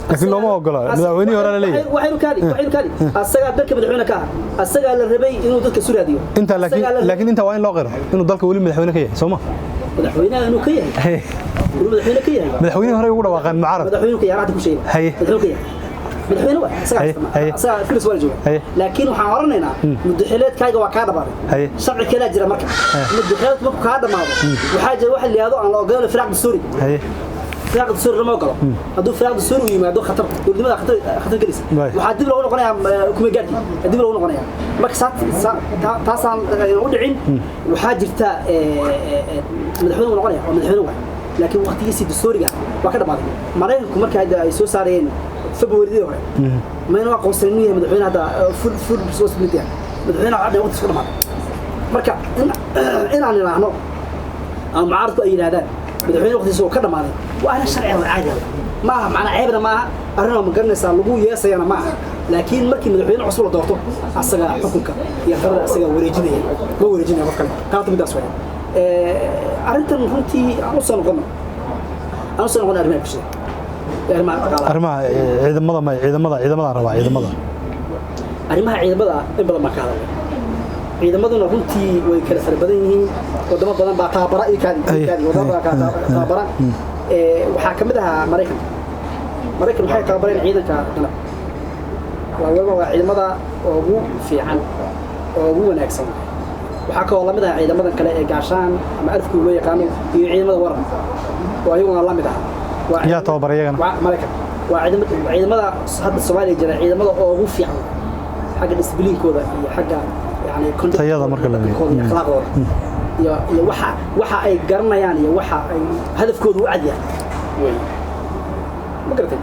Laakiin looma ogola, madaxweynihii hore la leeyahay.
Waxaynu kaadi, waxaynu kaadi, asagaa dalka madaxweyne ka ah, asagaa la rabay inuu dadka suraadiyo.
Inta laakiin inta waa in loo qiro inuu dalka weli madaxweyne ka yahay, soo ma?
Madaxweynaha inuu ka yahay, inuu madaxweyne ka yahay.
Madaxweynihii hore ugu dhawaaqeen mucaarad.
Madaxweyne ka yahay hadda ku sheegay. Madaxweyne ka yahay, madaxweyne waa isaga, isaga filis waa jooga. Laakiin waxaan oranaynaa muddaxileedkaaga waa kaa dhamaaday, sharci kalaa jira. Marka muddaxileedku markuu kaa dhamaado, waxaa jira waxa la yidhahdo aan la ogolaan firaaq dastuuri. Firaaq dastuuri lama ogolo. Hadduu firaaq dastuuri uu yimaado, khatar dowladnimada khatar gelaysa, waxaa dib loogu noqonayaa kuma gaarkii dib loogu noqonayaa. Marka taasaan u dhicin, waxaa jirta madaxweyne uu noqonaya, waa madaxweyne waay, laakiin waqtigiisii dastuuriga waa ka dhamaaday. Maraykanku marka hadda ay soo saarayeen Februaridii hore, mayna aqoonsan inuu yahay madaxweyne hadda full responsibility ah. Madaxweyne waxaa dhan waqtigiisa ka dhamaaday. Marka inaan idhaahno ama mucaaradku ay yidhahdaan madaxweyne waqtigiisa uu ka dhamaaday waa arrin sharci ah oo caadi ah. Ma aha macnaa ceebna ma aha, arrin oo ma garanaysaa lagu yeesayana ma aha. Laakiin markii madaxweyne cusub la doorto, asaga xukunka iyo talada asaga wareejinaya, ma wareejinaya qof kale. Taata midaas weeye. Arrintan runtii aan u soo noqono arrimaha bulshada, arrimaha dhaqaalaha.
Arrimaha ciidamada, may ciidamada, ciidamadan rabaa, ciidamada.
Arrimaha ciidamada in badan baan ka hadalnay. Ciidamaduna runtii way kala fara badan yihiin. Wadamo badan baa tababara iyo kaadi kaadi, wadamo badan kala tababara. Waxaa ka mid ahaa Maraykanka. Maraykan waxay tababareen ciidanka danab, waa waliba waa ciidamada ugu fiican oo ugu wanaagsan. Waxaa kaloo lamid ah ciidamadan kale ee gaashaan ama alifku loo yaqaano iyo ciidamada waran oo ayaguna lamid ah.
Yaa tababaray iyagana?
Waa Maraykan. Waa ciidamada hadda Soomaaliya jira ciidamada ugu fiican xagga disciplinkooda iyo xagga yani
tayada marka la
eego, iyo akhlaaqdooda iyo waxa ay garanayaan iyo waxa ay hadafkoodu u cad yahay wey, ma garatay?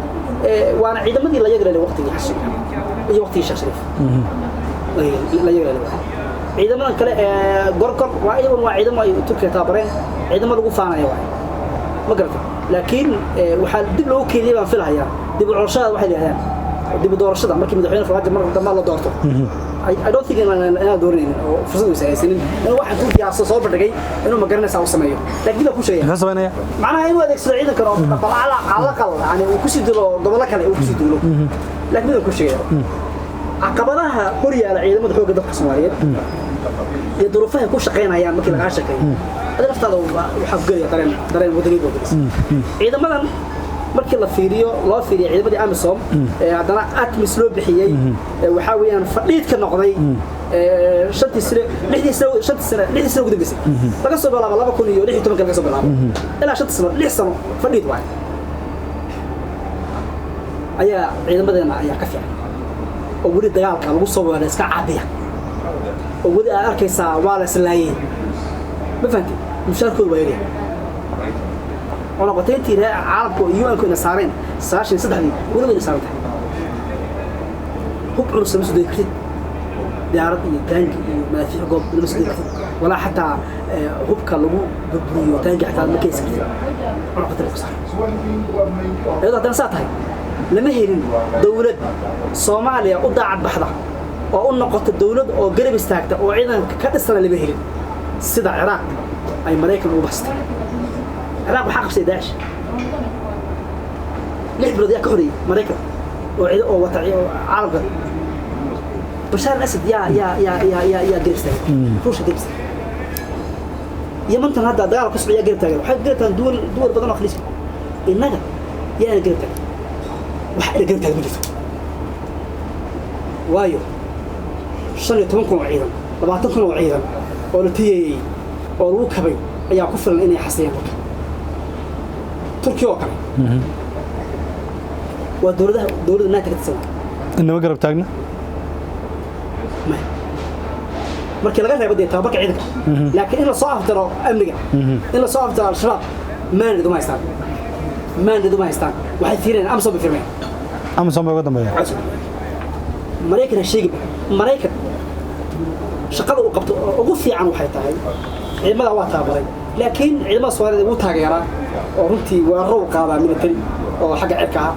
Waana ciidamadii la yagralay waqtigii Xasan iyo waqtigii Sheekh Shariif la yagralay. Ciidamadan kale ee gorgor waa iyaguna waa ciidamo ay Turkiga tababareen, ciidamo lagu faanaya waay, ma garatay? Laakiin waxaa dib loogu keediyay baan filahayaa dib u doorashada, waxay yidhahdaan dib u doorashada markii madaxweyne Farmaajo mar dambe la doorto. I don't think inaan dooranaynin oo fursad uysan haysanin inuu waxaan Turkiga soo bandhigay inuu ma garanaysaa uu sameeyo. Laakiin dib baa ku sheegaya.
Muxuu sameynaya?
Macnaha inuu adeegsado ciidankan oo bal cala aqal yani uu kusii dilo gobollo kale, uu kusii duulo. Laakiin midaan ku sheegaya, caqabadaha hor yaala ciidamada xoogga dalka Soomaaliyeed iyo duruufaha ku shaqaynayaan markii lagaa shaqeeyo, adiga laftaada waxaa ku gelaya dareen wadaniid oo gelis. Ciidamadan markii la fiiriyo, loo fiiriyo ciidamadii AMISOM ee haddana ATMIS loo bixiyey, waxaa weeyaan fadhiidka noqday shantii sane, lixdii sano, shantii sane, lixdii sano ugu dambeysay, laga soo bilaabo 2016 laga soo bilaabo ilaa shantii sano, 6 sano fadhiid waaye. Ayaa ciidamadeena ayaa ka fiican oo weli dagaalka lagu soo weeraray iska caabiya, oo weli aad arkaysaa waa la islaayey. Ma fahanti? Mushaarkooda waa yaryahay. Cunaqateyntii reer caalamka oo UN-ku ina saareen 93-dii weli wayna saaran tahay. Hub culus lama soo degi kartid, diyaarad iyo taangi iyo madaafiic goob lama soo degi kartid, walaa xataa hubka lagu burburiyo taangi xataa ma keensan kartid. Cunaqateyn ku saaran iyadoo haddana saa tahay lama helin dowlad Soomaaliya u daacad baxda oo u noqota dowlad oo garab istaagta oo ciidanka ka dhisana lama helin, sida Ciraaq ay Maraykan ugu baxsatay. Ciraaq waxaa qabsay Daacish 6 bilood. Yaa ka xoreeyey? Maraykan oo ciidan oo wata oo caalamka. Bashaar al-Asad yaa garab istaagay? Ruushka garab istaagay. Yamantan hadda dagaal ku socda yaa garab taagan? Waxay garab taagan duwal badan oo Khaliijka. Innaga yaana garab taagan? Wax ina garab taagan ma jirto. Waayo, 15,000 oo ciidan, 20,000 oo ciidan oo la tiyeeyey oo lagu kabay ayaa ku filan inay xasiyaan dalka. Turkiya oo kale waa dowladaha dowladda NATO ka tirsan.
Inama garab taagna.
Maya, markii laga reebo dee tababarka ciidanka, laakiin in la soo afjaro amniga, in la soo afjaro Al-Shabaab, mandate uma haystaan, mandate uma haystaan. Waxay fiirinayaan AMISOM bay fiirinayaan.
AMISOM bay uga dambeeyaan.
Maraykan ha sheegiba. Maraykan shaqada uu qabto oo ugu fiican waxay tahay ciidamada waa tababaray, laakiin ciidamada Soomaalida wuu taageeraa oo runtii weeraro u qaadaa military oo xagga cirka ah.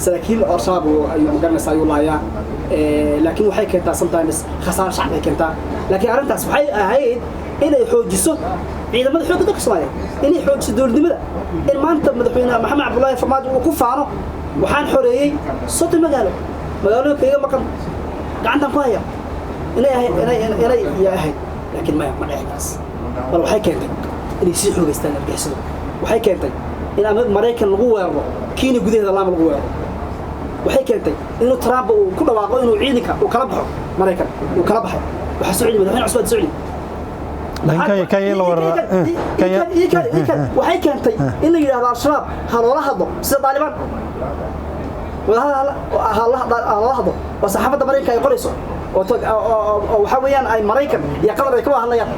Saraakiil Al-Shabaab ayuu magaranaysaa ayuu laayaa, laakiin waxay keentaa sometimes khasaaro shacbi ay keentaa. Laakiin arrintaas waxay ahayd inay xoojiso ciidamada xoogga dalka Soomaaliya, inay xoojiso dowladnimada, in maanta madaxweyne Maxamed Cabdullaahi Farmaajo uu ku faano: waxaan xoreeyey 30 magaalo, magaalooyinka iga maqan gacantaan ku haya. Inay ahayd inay iya ahayd, laakiin maya, ma dhicin taas. Bal waxay keentay inay sii xoogaystaan argixisadu. Waxay keentay in ama Maraykan lagu weeraro, Kenya gudaheeda laama lagu weeraro. Waxay keentay inuu Trump uu ku dhawaaqo inuu ciidanka uu kala baxo Maraykan, uu kala baxay. Waxaa soo celi madaxweyne cusub soo celi.
Laakiin Kenya la weerara
Kenya. Waxay keentay in la yidhaahdo Al-Shabaab ha loola hadlo sida Daalibaan, wadahadal ha loola hadlo, oo saxaafadda Maraykanka ay qorayso, oo waxaa weeyaan ay Maraykan iyo Qatar ay ka wada hadlayaan,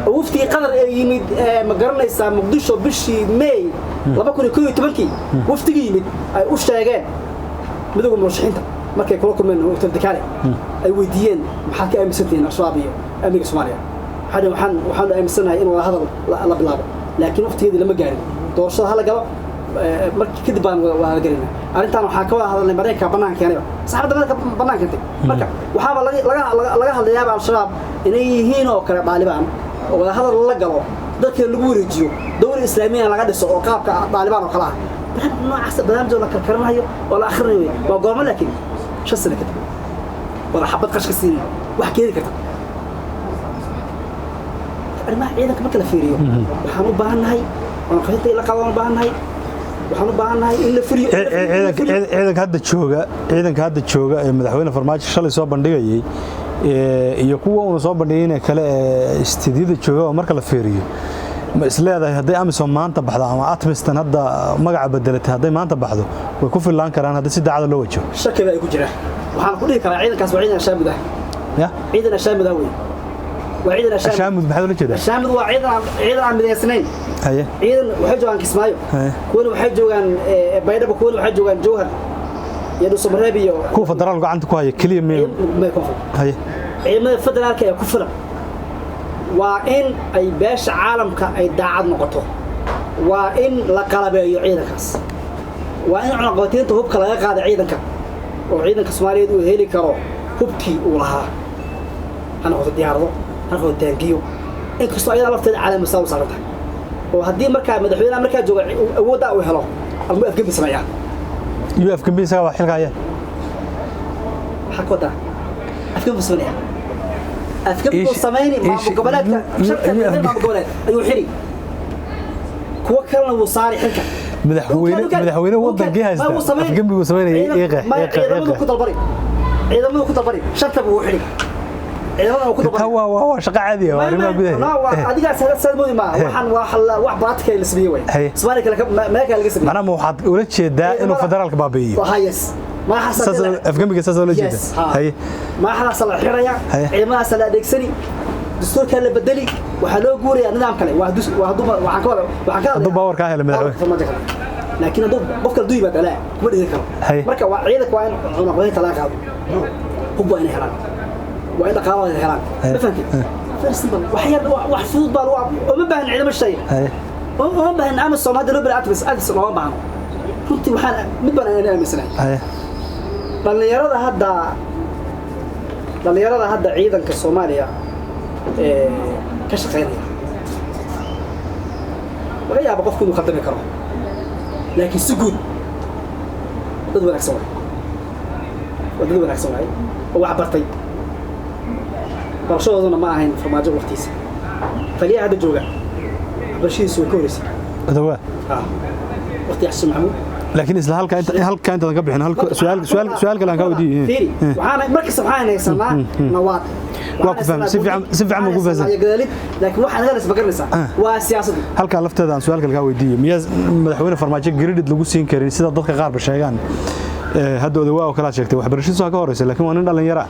oo waftigii Qatar ee yimid, ma garanaysaa, Muqdisho bishii May 2011-kii waftigii yimid ay u sheegeen midowga murashaxiinta markay kula kulmeen Hotel Dakaale ay weydiiyeen: maxaad ka aaminsantihiin Al-Shabaab iyo amniga Soomaaliya? Waxaan aaminsanahay in wadahadal la bilaabo, laakiin waqtigeedii lama gaarin. Doorashada hala galo markii kadib baan wada hadalgelinaa. Arrintan waxaa ka wada hadalnay Maraykanka bannaan keenayba, saxaafadda Maraykanka bannaan keentay. Marka waxaaba laga hadlayaaba Al-Shabaab inay yihiin oo kale Daalibaan oo wada hadal la galo, dadka lagu wareejiyo, dowlad islaamiya laga dhiso oo qaabka Daalibaan oo kale ah. Barnaamij noocaas, barnaamij oo la karkaranayo oo la akhrinayo wey. Waa goormo? Laakiin 5 sano kadib wada xabad qash ka siin wax keeni karta. Arrimaha ciidanka marka la fiiriyo, waxaan u baahannahay cunaqabateynta in la qaado. Waan u baahannahay, waxaan u baahannahay in la fuliyo.
Ciidanka hadda jooga ee madaxweyne Farmaajo shalay soo bandhigayay iyo kuwa uuna soo bandhigayna kale ee istiidyada jooga oo marka la fiiriyo, ma isleedahay hadday AMISOM maanta baxdo ama ATMIS-tan hadda magaca bedelatay hadday maanta baxdo way ku fillaan karaan haddii si daacada loo wajaho?
Shaki baa igu jira. Waxaan ku dhihi karaa ciidankaas waa ciidan ashaamud ah.
Ya.
Ciidan ashaamud ah wey, waa ciidan ashaamud.
Ashaamud maxaad ula jeedaa?
Ashaamud waa ciidan aan midaysnayn. Ciidan waxay joogaan Kismaayo, kuwana waxay joogaan Baydhabo, kuwana waxay joogaan Jowhar iyo Dhuusamareeb iyo
Kuwa federaal gacanta ku haya keliya miy?
May koonfur. Ciidamada federaalka ee ku filan waa in ay beesha caalamka ay daacad noqoto, waa in la qalabeeyo ciidankaas, waa in cunaqabataynta hubka laga qaada ciidanka oo ciidanka Soomaaliyeed uu heli karo hubkii uu lahaa, ha noqoto diyaarado, ha noqoto taangiyo, inkastoo ayada lafteeda calaamasaa u saaran tahay oo haddii markaa madaxweynaha markaa jooga awooddaa uu helo ama afgembi sameeyaa.
Yu afgembi? Isaga waa xilka haya.
Maxaa ka wadaa afgembi sameeya? Afgembi buu samayni maamul goboleedka sharka maamul goboleed ayuu xiri, kuwa kalena wuu saari xilka.
Madaxweyne wadankii haysta afgembi buu samaynayay? Ii qeex.
Ciidamadu ku dalbari, ciidamadu ku dalbari, shanta buu xiri. Ciidamada ku
taa waa shaqo caadi ah, waa arrimaha gudaha.
Adigaa saad moodi maaha, waxaan waa wax baatika la sameeyey way. Soomaaliya kale meel kale laga sameeyey.
Macnaha ma waxaad ula jeedaa inuu federaalka baabi'iyo?
Yes.
Afgembiga saas ula jeedaa? Haye.
Maaxdaas la xiraya, ciidamadaas la adeegsani, dastuurka la bedeli, waxaa loo guurayaa nidaam kale. Waa hadduu waxaan ka wada waxaan ka
hadduu power kaa helo madaxweyne.
Laakiin hadduu qof kale duu yimaado, laa kuma dhigi karo. Marka waa ciidanka waa in cunaqabateynta laga qaado, hub waa inay helaan, waa in dhaqaalahooda helaan. Ma fahamtid? Very simple. Wax yar, wax fudud baa lagu uma baahan ciidamo shay, uma baahan AMISOM hadda loo bari, ATMIS ATMIS looma baahno. Runtii waxaan mid baan aan aaminsanahay, dhalinyarada hadda ciidanka Soomaaliya ee ka shaqeynaya, laga yaabo qofku inuu khaldami karo, laakiin si guud dad wanaagsan waay, waa dad wanaagsan waay oo wax bartay. Barashadooduna ma ahayn Farmaajo waqtiisa. Taliyaha hadda jooga waxbarashadiisu way ka horeysay.
Odawaa.
Waqti Xasan Maxamuud.
Laakiin isla halka inta halka intaadan ka bixin, halka su'aal kale aan ka weydiiyey.
Fiiri, waxaan markasta waxaan haysanaa nawaad.
Waa ku fahmay, si fiican baan ku fahamsan.
Gadaalid, laakiin waxaan naga isbagarnaysaa waa siyaasadda.
Halkaa lafteeda aan su'aal kale kaa weydiiyey: miyaa madaxweyne Farmaajo credit lagu siin karin sida dadka qaarba sheegaan? Hadda Odawaa oo kale aad sheegtay waxbarashadiisu waa ka horeysa, laakiin waa nin dhalinyaro ah.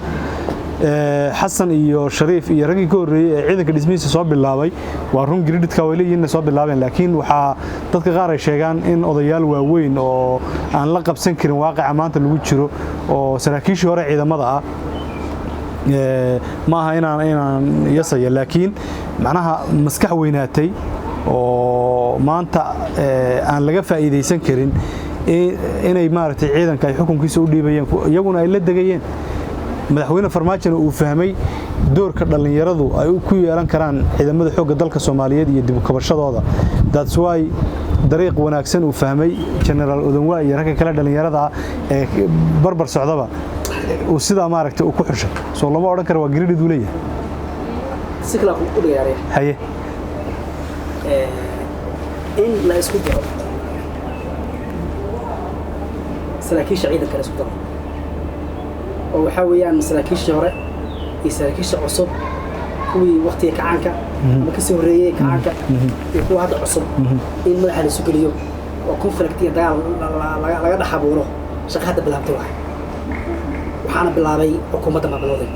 Xasan iyo Shariif iyo raggii ka horreeyey ee ciidanka dhismihiisa soo bilaabay, waa run creditka way leeyihiin soo bilaabeen, laakiin waxaa dadka qaar ay sheegaan in odayaal waaweyn oo aan la qabsan karin waaqica maanta lagu jiro oo saraakiishii hore ciidamada ah, ma aha inaan yasaya, laakiin macnaha maskax weynaatay oo maanta aan laga faa'iidaysan karin inay maaragtay ciidanka ay xukunkiisa u dhiibayeen, iyaguna ay la degayeen. Madaxweyne Farmaajona uu fahmay doorka dhallinyaradu ay ku yeelan karaan ciidamada xoogga dalka Soomaaliyeed iyo dib u kabashadooda. That's why dariiq wanaagsan uu fahmay Generaal Odanwaa iyo ragga kale dhallinyarada ee barbar socdaba uu sidaa maaragtay uu ku xushay. Soo lama odhan karo waa credit uu leeyahay?
Si kale u dhigayaaraya.
Haye.
In la isku daro saraakiisha ciidanka, la isku daro oo waxaa weeyaan saraakiishii hore iyo saraakiisha cusub, kuwii waqtiga kacaanka ama kasii horreeyey kacaanka iyo kuwa hadda cusub, in madaxa la isu geliyo oo conflict iyo dagaal laga dhex abuuro, shaqa hadda bilaabtay waay. Waxaana bilaabay xukuumadda maa bilowday.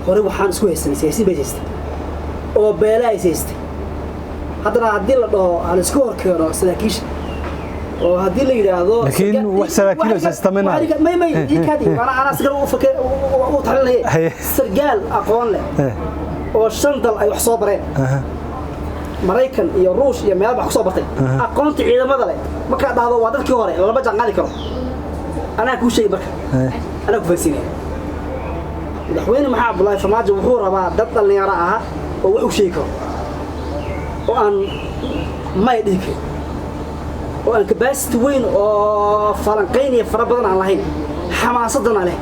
Hore waxaan isku haysanay siyaasiyiin bay haystay oo beela is haystay. Haddana haddii la dhaho ha la isku hor keeno saraakiisha oo haddii la yidhaahdo
Laakiin wax saraakiil oo haysta mina.
May ikaadi, anaa si kale u fakir u talinaya. Sargaal aqoon leh oo shan dal ay wax soo bareen, Maraykan iyo Ruush iyo meel wax ku soo bartay, aqoonta ciidamada leh, markaa dhahdo waa dadkii hore lama jaan qaadi karo. Anaa kuu sheegi, marka anaa ku fahansiinaya. Madaxweyne Maxamed Cabdullaahi Farmaajo wuxuu rabaa dad dhallinyaro ah oo wax u sheegi karo oo aan may dhihi karin oo aan capacity weyn oo falanqayn iyo fara badan aan lahayn, xamaasadana leh.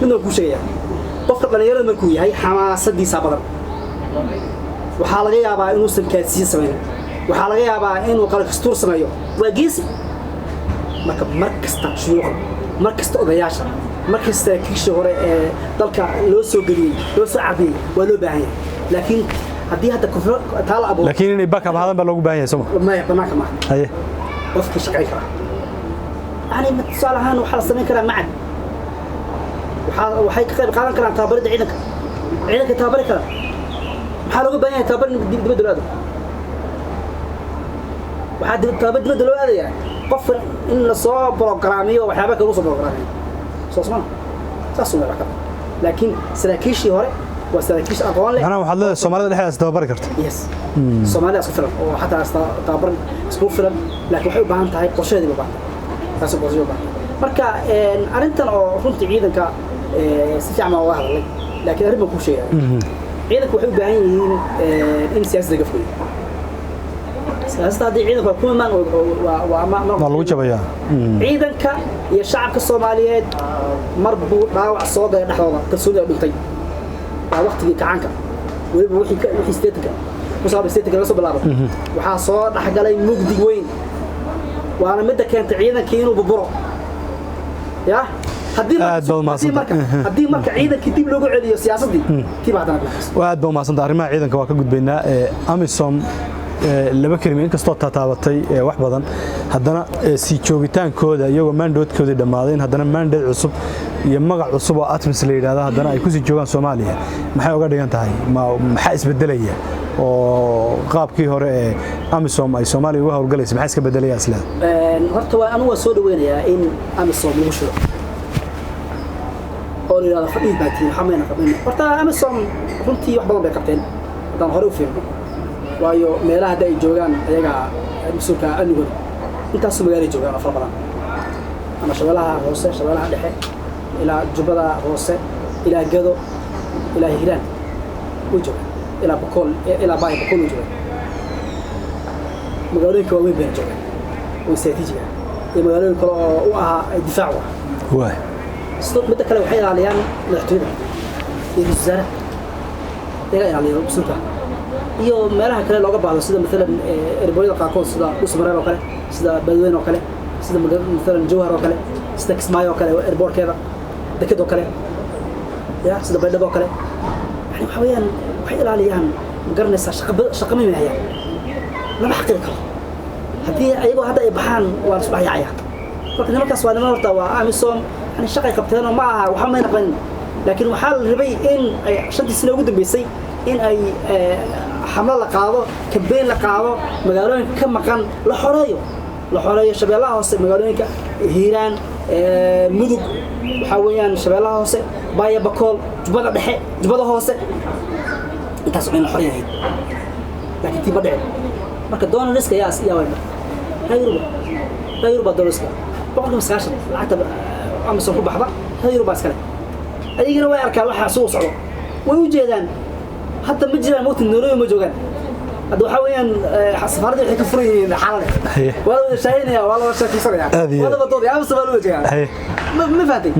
Midna waan kuu sheegaya: qofka dhallinyarada markuu yahay xamaasadiisaa badan. Waxaa laga yaabaa inuusan kaadsiin samaynin, waxaa laga yaabaa inuu qalakastuur sameeyo, waa geesi. Marka mar kasta shuyuuqda, mar kasta odayaasha, mar kasta saraakiishii hore ee dalka loo soo geliyey, loo soo cabiyey, waa loo baahan yahay. Laakiin haddii hadda kufro taa la abuuro
Laakiin inay backup ahaadaan baa loogu baahan yahay, soo ma?
Maya, banaanka maaha.
Haye.
Qofkii shaqayn karaa, yani tusaale ahaan waxaa la samayn karaa macad, waxay ka qayb qaadan karaan tababaridda ciidanka, ciidanka tababari karaan. Maxaa looga baahan yahay tababar in dibadda loo aado? Waxaa tababar dibadda loo aadayaa qofka in lasoo programmiyo, waxyaaba kale lagu soo programmiyo, soo smaha saas uma wax kale. Laakiin saraakiishii hore waa saraakiish aqoon leh.
Macnaha waxaad leedahay Soomaalida dhexdeeda is tababari karta.
Yes, Soomaalida isku filan oo xataa tababar isku filan, laakiin waxay u baahan tahay qorshaheedii bay u baahan tahay, taas qorshe u baahan tahay. Marka arrintan oo runtii ciidanka si fiican baan uga hadalay, laakiin arrin baan kuu sheegaya: ciidanka waxay u baahan yihiin in siyaasadda laga fogeeyo. Siyaasadda haddii ciidanku waa ku imaan
Waa lagu jabayaa.
Ciidanka iyo shacabka Soomaaliyeed mar buu dhaawac soo galay dhexdooda, kalsoonida dhintay, waa waqtigii kacaanka. Weliba wixii 80-ka 1980-ka laga soo bilaabo waxaa soo dhexgalay mugdi weyn, waana midda keentay ciidankii inuu burburo ya. Haddii
Aad baad umahadsantahay.
Haddii marka ciidankii dib loogu celiyo siyaasaddii, tii baa haddana bilaabaysa.
Waa aad baa umahadsantahay. Arrimaha ciidanka waa ka gudbaynaa. AMISOM, laba kelimo, inkastoo tataabatay wax badan, haddana sii joogitaankooda iyagoo mandatekoodii dhammaaday, in haddana mandate cusub iyo magac cusub oo ATMIS la yidhahdo haddana ay kusii joogaan Soomaaliya, maxay uga dhigan tahay? Maxaa isbedelaya oo qaabkii hore ee AMISOM ay Soomaaliya uga howlgalaysay maxaa iska bedelaya isleeda?
Horta waa anigu waa soo dhaweynayaa in AMISOM lagu shido oo la yidhahdo fadhiid baa tihiin, waxba mayna qabanin. Horta AMISOM runtii wax badan bay qabteen haddaan hore u fiirno, waayo meelaha hadda ay joogaan ayaga mas-uulka amnigooda, intaasoo magaalay joogaan oo fara badan, ama Shabeellaha Hoose, Shabeellaha Dhexe, ilaa Jubbada Hoose, ilaa Gado, ilaa Hiiraan way joogaan, ilaa Bokool, ilaa Baay, Bokool way joogaan. Magaalooyinka waaweyn bayna joogaan oo istaraatiijiga iyo magaalooyin kale oo u ahaa difaac u ah. Sidoo midda kale waxay ilaaliyaan madaxtooyada iyo ra'iisul wasaaraha, iyaga ilaaliya mas-uulka, iyo meelaha kale looga baahdo, sida maalan airportyada qaarkood, sida Dhuusamareeb oo kale, sida Beledweyne oo kale, sida maalan Jowhar oo kale, sida Kismaayo oo kale airportkeeda, deked oo kale ya, sida Baydhabo oo kale. Yani waxa weeyaan waxay ilaaliyaan, ma garanaysaa, shaqa muhiim ay hayaan, lama xaqiri karo. Haddii ayagoo hadda ay baxaan waa la isku dhex yaacaya. Marka nimankaas waa niman, horta waa AMISOM, yani shaqay qabteenoo ma aha, waxba mayna qabanin, laakiin waxaa la rabay in ay 5-tii sano ugu dambeysay in ay xamlo la qaado, campaign la qaado, magaalooyinka ka maqan la xoreeyo, la xoreeyo Shabeellaha Hoose, magaalooyinka Hiiraan, Mudug, waxaa weeyaan Shabeellaha Hoose, Baaya, Bakool, Jubbada Dhexe, Jubbada Hoose, intaas waa in la xoreeyahay, laakiin tii ma dhicin. Marka donorska yaa way marka reer Yuruba, reer Yuruba donorska 90% lacagta AMISOM ku baxda reer Yuruba iskale. Ayagana way arkaan waxa soo socdo, way u jeedaan. Hadda ma jiraan mugti, Nairobi ma joogaan hadda. Waxaa weeyaan safaaradda waxay ka furan yihiin xaalade, waa la wada shaahinaya, waa la wada sheekaysanaya, waa la wada doodaya, AMISOM waa la wada jeegaa. Ma fahantay?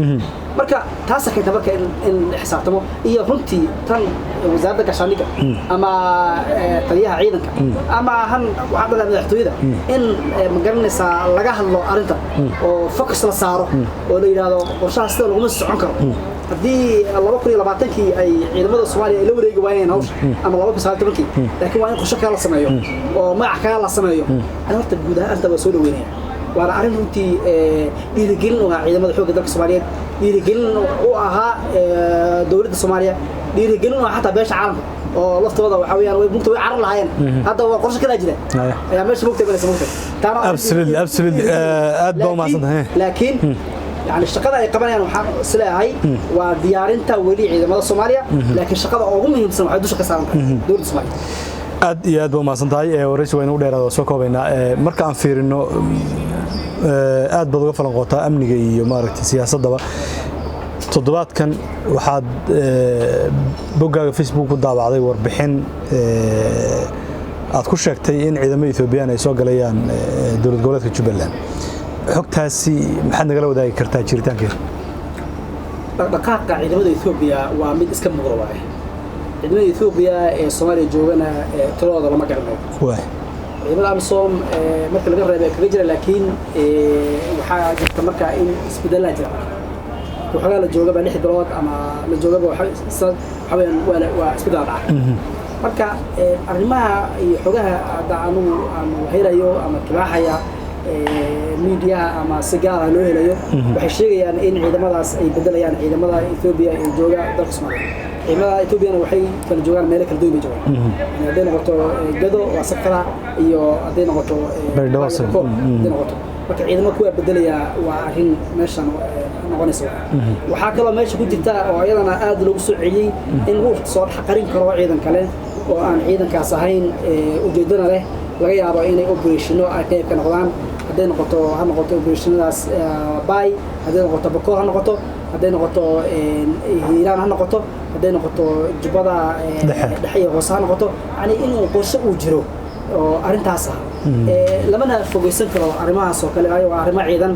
Marka taasa keenta marka in la xisaabtamo, iyo runtii tan wasaaradda gaashaandhigga ama taliyaha ciidanka ama han waxaa dhalaa madaxtooyada in ma garanaysaa laga hadlo arrinta oo focus la saaro oo la yidhaahdo qorshaha sida laguma socon karo. Haddii 2020-kii ay ciidamada Soomaaliya ay la wareegi waayeen hawsha ama 2019-kii, laakiin waa in qorshe kale la sameeyo oo magac kale la sameeyo. Ani horta guud ahaan arrinta waa soo dhaweynaya, waana arrin runtii dhiirigelin u ahaa ciidamada xoogga dalka Soomaaliyeed, dhiirigelin u ahaa dowladda Soomaaliya, dhiirigelin u ahaa xataa beesha caalamka oo laftooda waxa weeyaan way mugta way carar lahaayeen. Hadda waa qorshe kala jira ayaa meesha mugta imanaysa mugta taana.
Absolutely. Aad baa umahadsantahay.
Laakiin yani shaqada ay qabanayaan waxaan isleeyahay waa diyaarinta weli ciidamada Soomaaliya, laakiin shaqada ugu muhiimsan waxay dusha ka saaran tahay dowladda Soomaaliya.
Aad iyo aad baa umahadsan tahay. Waraysi waa inagu dheeraada, waa soo koobaynaa. Marka aan fiirino, aad baad uga falanqootaa amniga iyo maaragtay siyaasaddaba. Toddobaadkan waxaad boggaaga Facebook ku daabacday warbixin aad ku sheegtay in ciidamada Ethoobiyan ay soo galayaan dowlad goboleedka Jubbaland. Xogtaasi maxaad nagala wadaagi kartaa jiritaankeeda?
Dhaqdhaqaaqa ciidamada Ethiopia waa mid iska muuqda waaye. Ciidamada Ethiopia ee Soomaaliya joogana tiradooda lama garanayo. Ciidamada AMISOM marka laga reebay kaga jira, laakiin waxaa jirta marka in isbedelaa jira. Marka waxoogaa la joogaba 6 bilood ama la joogaba waxa weeyaan waa isbedel dhaca. Marka arrimaha iyo xogaha hadda anugu aanu helayo ama tibaaxaya miidiyaha ama si gaar ah loo helayo waxay sheegayaan in ciidamadaas ay bedelayaan ciidamada Ethiopia ee jooga dalka Soomaaliya. Ciidamada Ethiopiana waxay kala joogaan meelo kala duwan bay joogaan. Yani hadday noqoto Gado waa Sakara, iyo hadday noqoto
Baydhabo,
Baydhabo, hadday noqoto. Marka ciidamo kuwa bedelaya waa arrin meeshan noqonaysa. Waxaa kaloo meesha ku jirta oo iyadana aad loogu soo celiyey in lagu soo dhex qarin karo ciidan kale oo aan ciidankaas ahayn, ujeedana leh, laga yaabo inay operationo ay qayb ka noqdaan. Hadday noqoto, ha noqoto operationadaas Bay, hadday noqoto Bakool, ha noqoto, hadday noqoto Hiiraan, ha noqoto, hadday noqoto Jubbada
Dhexe.
Dhexe iyo Hoose ha noqoto. Yani inuu qorshe uu jiro oo arrintaas ah. Lamana fogeysan karo arrimahaas oo kale, waayo waa arrimo ciidan,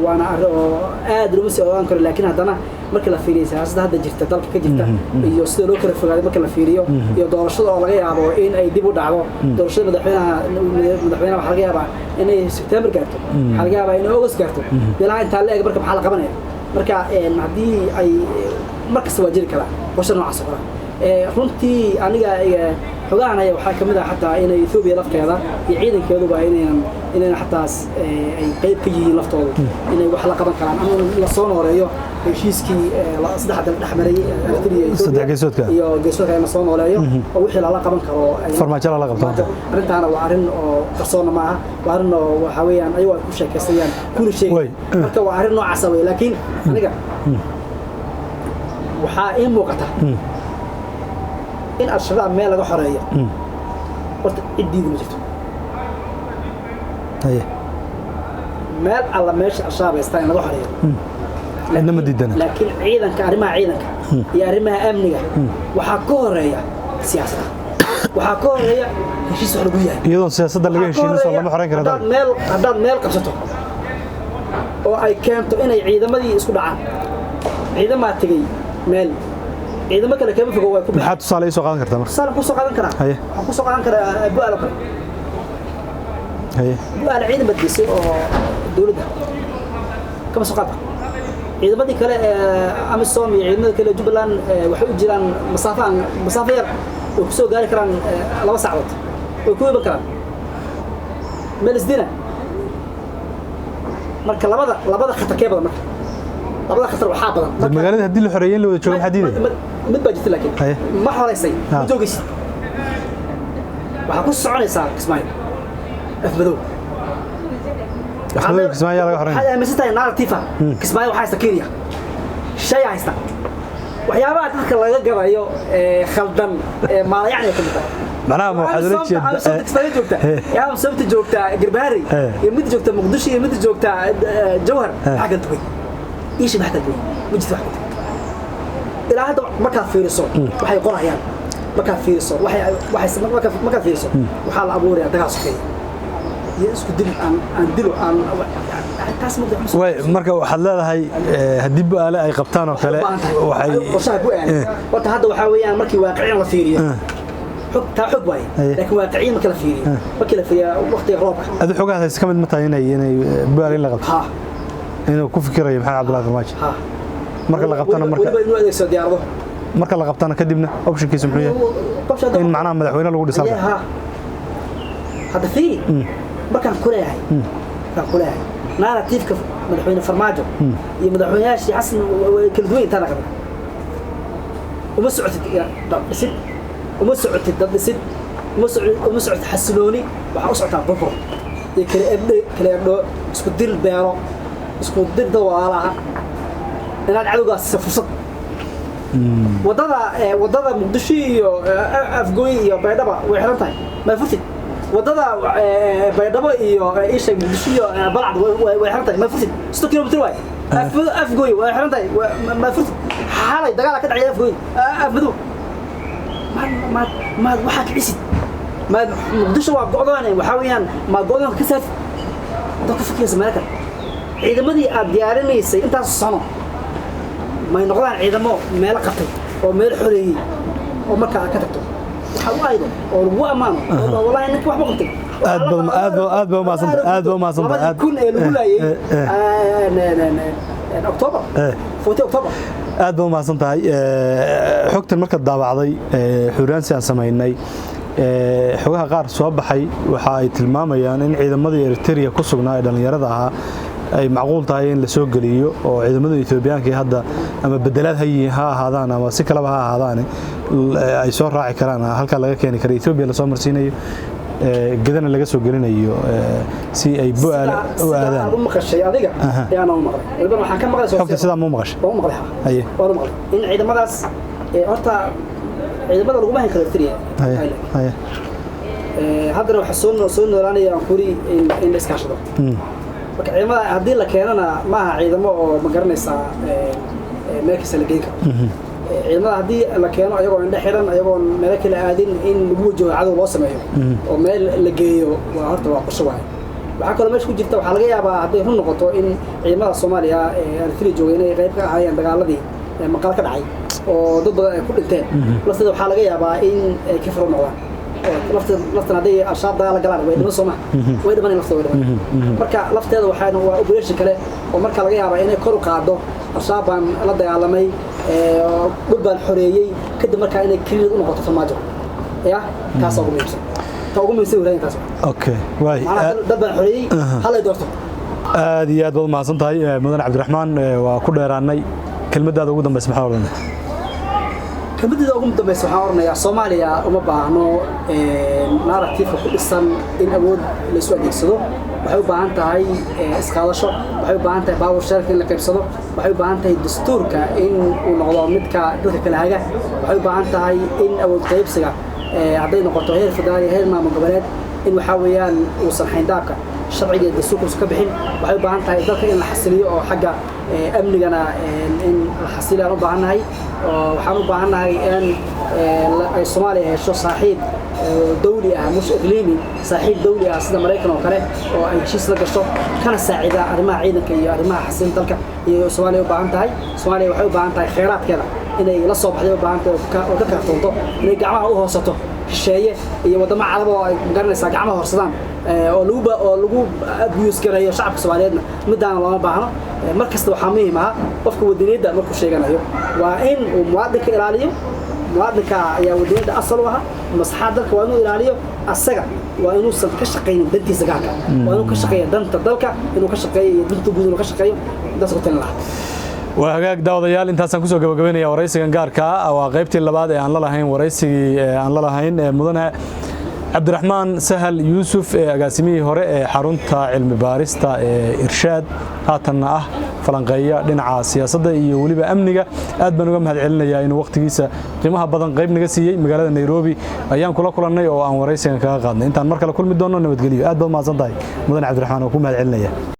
waana arrin oo aad looma sii ogaan karo. Laakiin haddana marka la fiiriyo siyaasadda hadda jirta dalka ka jirta iyo sida loo kala fogaaday marka la fiiriyo, iyo doorashada oo laga yaabo in ay dib u dhacdo, doorashada madaxweynaha waxaa laga yaabaa inay September gaarto, waxaa laga yaabaa inay August gaarto, bilaha intaa la eg. Marka maxaa la qabanaya? Marka haddii ay mar kasta waa jiri karaa qorshe noocaas oo kale. Runtii aniga xogahan ayaa waxaa kamid ah xataa inay Ethiopia lafteeda iyo ciidankeeduba inaynan xataas ay qayb ka yihiin laftooda, inay wax la qaban karaan ama la soo nooleeyo heshiiskii saddexda dal dhex maray, Eritrea iyo Ethiopia
Saddex geesoodka.
Iyo geesoodka in la soo nooleeyo oo wixii lala qaban karo
Farmaajo lala qabto.
Arrintaana waa arrin oo qarsoonna ma aha, waa arrin oo waxaa weeyaan ayagu ay ku sheekaysayaan kuna sheegay. Marka waa arrin noocaasa wey, laakiin aniga waxaa ii muuqata in Al-Shabaab meel laga xoreeyo horta cid diidi ma jirto. Meel alla meesha Al-Shabaab haystaan in laga xoreeyo
Cidna ma diidana.
Laakiin ciidanka, arrimaha ciidanka iyo arrimaha amniga waxaa ka horeeya siyaasadda, waxaa ka horeeya heshiis wax lagu yahay.
Iyadoon siyaasadda laga heshiinin soo lama xoreyn karo
haddaad
dalka.
Meel haddaad meel qabsato oo ay keento inay ciidamadii isku dhacaan, ciidamaa tegey meel, ciidamo kale kama fogo, way ku baxeen.
Maxaa tusaale ii soo qaadan kartaa marka?
Tusaale kusoo qaadan karaa. Waxaan kusoo qaadan karaa Bu'aal oo kale. Bu'aal ciidan badgeysay oo dowladda kama soo qaada. Ciidamadii kale ee AMISOM iyo ciidamada kale ee Jubbaland waxay u jiraan masaafo aan masaafo yar way kusoo gaari karaan, 2 saacadood way ku iman karaan meel isdina. Marka labada khatar kee badan? Marka labada khatar waxaa badan
Magaalada haddii la xoreeyay in la wada joogo maxaa diidaya?
Mid baa jirta laakiin ma xoreysay, ma joogaysid, waxaa ku soconaysaa Kismaayo, Afmadow.
Afmadow Kismaayo laga xoreynaya.
Waxaad aaminsan tahay narrative ah Kismaayo waxaa haysta Kenya, shay haysta, waxyaabaha dadka laga gadayo ee khaldan ee maalayacni ka mid tahay.
Macnaha ma waxaad ula jeedaa
Amisomta Kismaayo joogta iyo Amisomta joogta Garbaharey iyo mid joogta Muqdisho iyo mid joogta Jowhar, maxaa kala duwan? Iisha maxaa kala duwan? Ma jirto wax kala duwan. Ilaa hadda markaad fiiriso waxay qorayaan, markaad fiiriso waxay markaad fiiriso waxaa la abuurayaa dagaal sokeeye iyo isku dil aan dilo aan taas ma
Way, marka waxaad leedahay haddii Bu'aale ay qabtaan oo kale
waxay qorshaha Bu'aale horta hadda waxaa weeyaan markii waaqiciyan la fiiriyo xog taa xog waaye, laakiin waaqiciyan marka la fiiriyo, markii la fiiriyo waqtiga roobka.
Adu xogahaas hayse ka mid ma tahay inay Bu'aale in la qabto?
Ha.
Inuu ku fikirayo Maxamed Cabdullaahi Farmaajo?
Ha.
Marka la qabtana marka
weliba inuu adeegsado diyaarado.
Marka la qabtana kadibna optionkiisu muxuu yahay? In macnaha madaxweyne lagu dhiso halka?
Ha, hadda fiiri, markaan ku leeyahay narrative-ka madaxweyne Farmaajo iyo madaxweynayaashii Xasan way kala duwan yihiin. Taana kamid uma socotid dad dhisid, uma socotid dad dhisid, uma socotid xasilooni, waxaa u socotaa burbur iyo kala ebdhe, kala ebdho, isku dil beero, isku dir dad walaalaha, inaad cadowgaas siiso fursad. Wadada Muqdisho iyo Afgooy iyo Baydhaba way xiran tahay, ma furtid. Wadada Baydhabo iyo isha Muqdisho iyo Balcad way xiran tahay, ma furtid. 60 kilomitir waay. Afgooy way xiran tahay, ma furtid. Xalay dagaal ka dhacay Afgooy, Afmadow, maad maad waxaa kicisid, maad Muqdisho waa go'doon, waxaa weeyaan ma go'doonka ka saartid, dad ku fikiraysa meel kale. Ciidamadii aad diyaarinaysay intaas sano may noqdaan ciidamo meelo qabtay oo meel xoreeyey oo markaa aad ka tagto waxaad u aydo oo lagu ammaano oo wallahi ninka waxba qabtay.
Aad ba umahadsantahay, aad ba umahadsantahay.
2000 ee lagu laayay October, 14 October.
Aad ba umahadsan tahay. Xogtan markaad daabacday, xuraansi aan samaynay, xogaha qaar soo baxay waxa ay tilmaamayaan in ciidamadii Eritrea ku sugnaa ee dhallinyarada ahaa ay macquul tahay in la soo geliyo oo ciidamada Etoobiyaanka hadda ama bedelaad ha ahaadaan ama si kaleba ha ahaadaan ay soo raaci karaan, halkaa laga keeni karo, Etoobiya lasoo marsiinayo, gedana laga soo gelinayo si ay Bu'aale u aadaan.
Aad u maqashay adiga ayaan u maqlay, waliba waxaan ka maqlay.
Xogta sidaa ma u maqashay?
Waan u maqlay. Waan u maqlay in ciidamadaas horta ciidamada laguma hayn karo Eritrea. Haddana waxaa soo noolaanaya aan kuri in la iskaashado. Marka ciidamada haddii la keenana ma aha ciidamo oo ma garanaysaa meel kasta la geyn karo. Ciidamada haddii la keeno ayagoo indhe xiran, ayagoon meelo kale aadin, in lagu wajaho cadow loo sameeyo oo meel la geeyo waa horta waa qorshe waaye. Waxaa kaloo meesha ku jirta, waxaa laga yaabaa hadday run noqoto in ciidamada Soomaaliya ee Eritrea joogay inay qayb ka ahaayeen dagaaladii maqal ka dhacay oo dad badan ay ku dhinteen lafteeda, waxaa laga yaabaa in ay ka furo noqdaan. Oo laftan hadday Al-Shabaab dagaal la galaan, way dhiman, soo maha? Way dhimanay lafta, way dhiman. Marka lafteeda waxaan waa operation kale oo marka laga yaabaa inay kor u qaaddo Al-Shabaab baan la dagaalamay, dhul baan xoreeyey, kadib markaa inay credit u noqoto Farmaajo. Ya, taasaa ugu muhiimsan, ta ugu muhiimsan warayn taas.
Okay, waay.
Macnaha dad baan xoreeyey, halay doorto.
Aad iyo aad baad umahadsan tahay, mudane Cabdiraxmaan. Waa ku dheeraanay. Kelmaddaada ugu dambaysa maxaa odhanay?
Kelmaddeeda ugu dambaysa waxaan oranayaa, Soomaaliya uma baahno narrative ku dhisan in awood la isu adeegsado. Waxay u baahan tahay isqaadasho, waxay u baahan tahay power share in la qaybsado, waxay u baahan tahay dastuurka in uu noqdo midka dadka kala haga, waxay u baahan tahay in awood qaybsiga, hadday noqoto heer federaal iyo heer maamul goboleed, in waxaa weeyaan uusan xayndaabka sharciga iyo dastuurka uusan ka bixin. Waxay u baahan tahay dalka in la xasiliyo oo xagga amnigana in la xasiliyo aan u baahannahay, oo waxaan u baahannahay in ay Soomaaliya hesho saaxiib dawli ah, mush iqliimi, saaxiib dawli ah sida Maraykan oo kale, oo ay heshiis la gasho, kana saacida arrimaha ciidanka iyo arrimaha xasilin dalka iyo Soomaaliya u baahan tahay. Soomaaliya waxay u baahan tahay kheyraadkeeda inay la soo baxday u baahan tahay oo ka kaaftoonto inay gacmaha u hoosato shisheeye iyo waddamo carab oo ay magaranaysaa gacmaha horsadaan oo lagu abuse gareeyo shacabka Soomaaliyeedna. Midaana looma baahno. Mar kasta waxaa muhiim ah qofka wadaniyadda markuu sheeganayo waa in uu muwaadinka ilaaliyo. Muwaadinka ayaa wadaniyadda asal u aha. Maslaxada dalka waa inuu ilaaliyo. Asaga waa inuusan ka shaqaynin dantiisa gaarka, waa inuu ka shaqeeyo danta dalka, inuu ka shaqeeyo iyo danta guud inuu ka shaqeeyo. Intaas ku talin lahaa.
Waa hagaag, daawadayaal, intaasaan kusoo gabagabaynaya waraysigan gaarka ah. Waa qaybtii labaad ee aan la lahayn waraysigii aan la lahayn mudane Cabdiraxmaan Sahal Yuusuf ee agaasimihii hore ee xarunta cilmi baarista ee Irshaad, haatanna ah falanqeeya dhinaca siyaasadda iyo weliba amniga. Aad baan uga mahad celinayaa inuu wakhtigiisa qiimaha badan qayb naga siiyey. Magaalada Nairobi ayaan kula kulannay oo aan waraysigan kaga qaadnay. Intaan mar kale kulmi doonno, nabadgelyo. Aad baad mahadsan tahay, mudane Cabdiraxmaan, oo ku mahad celinaya.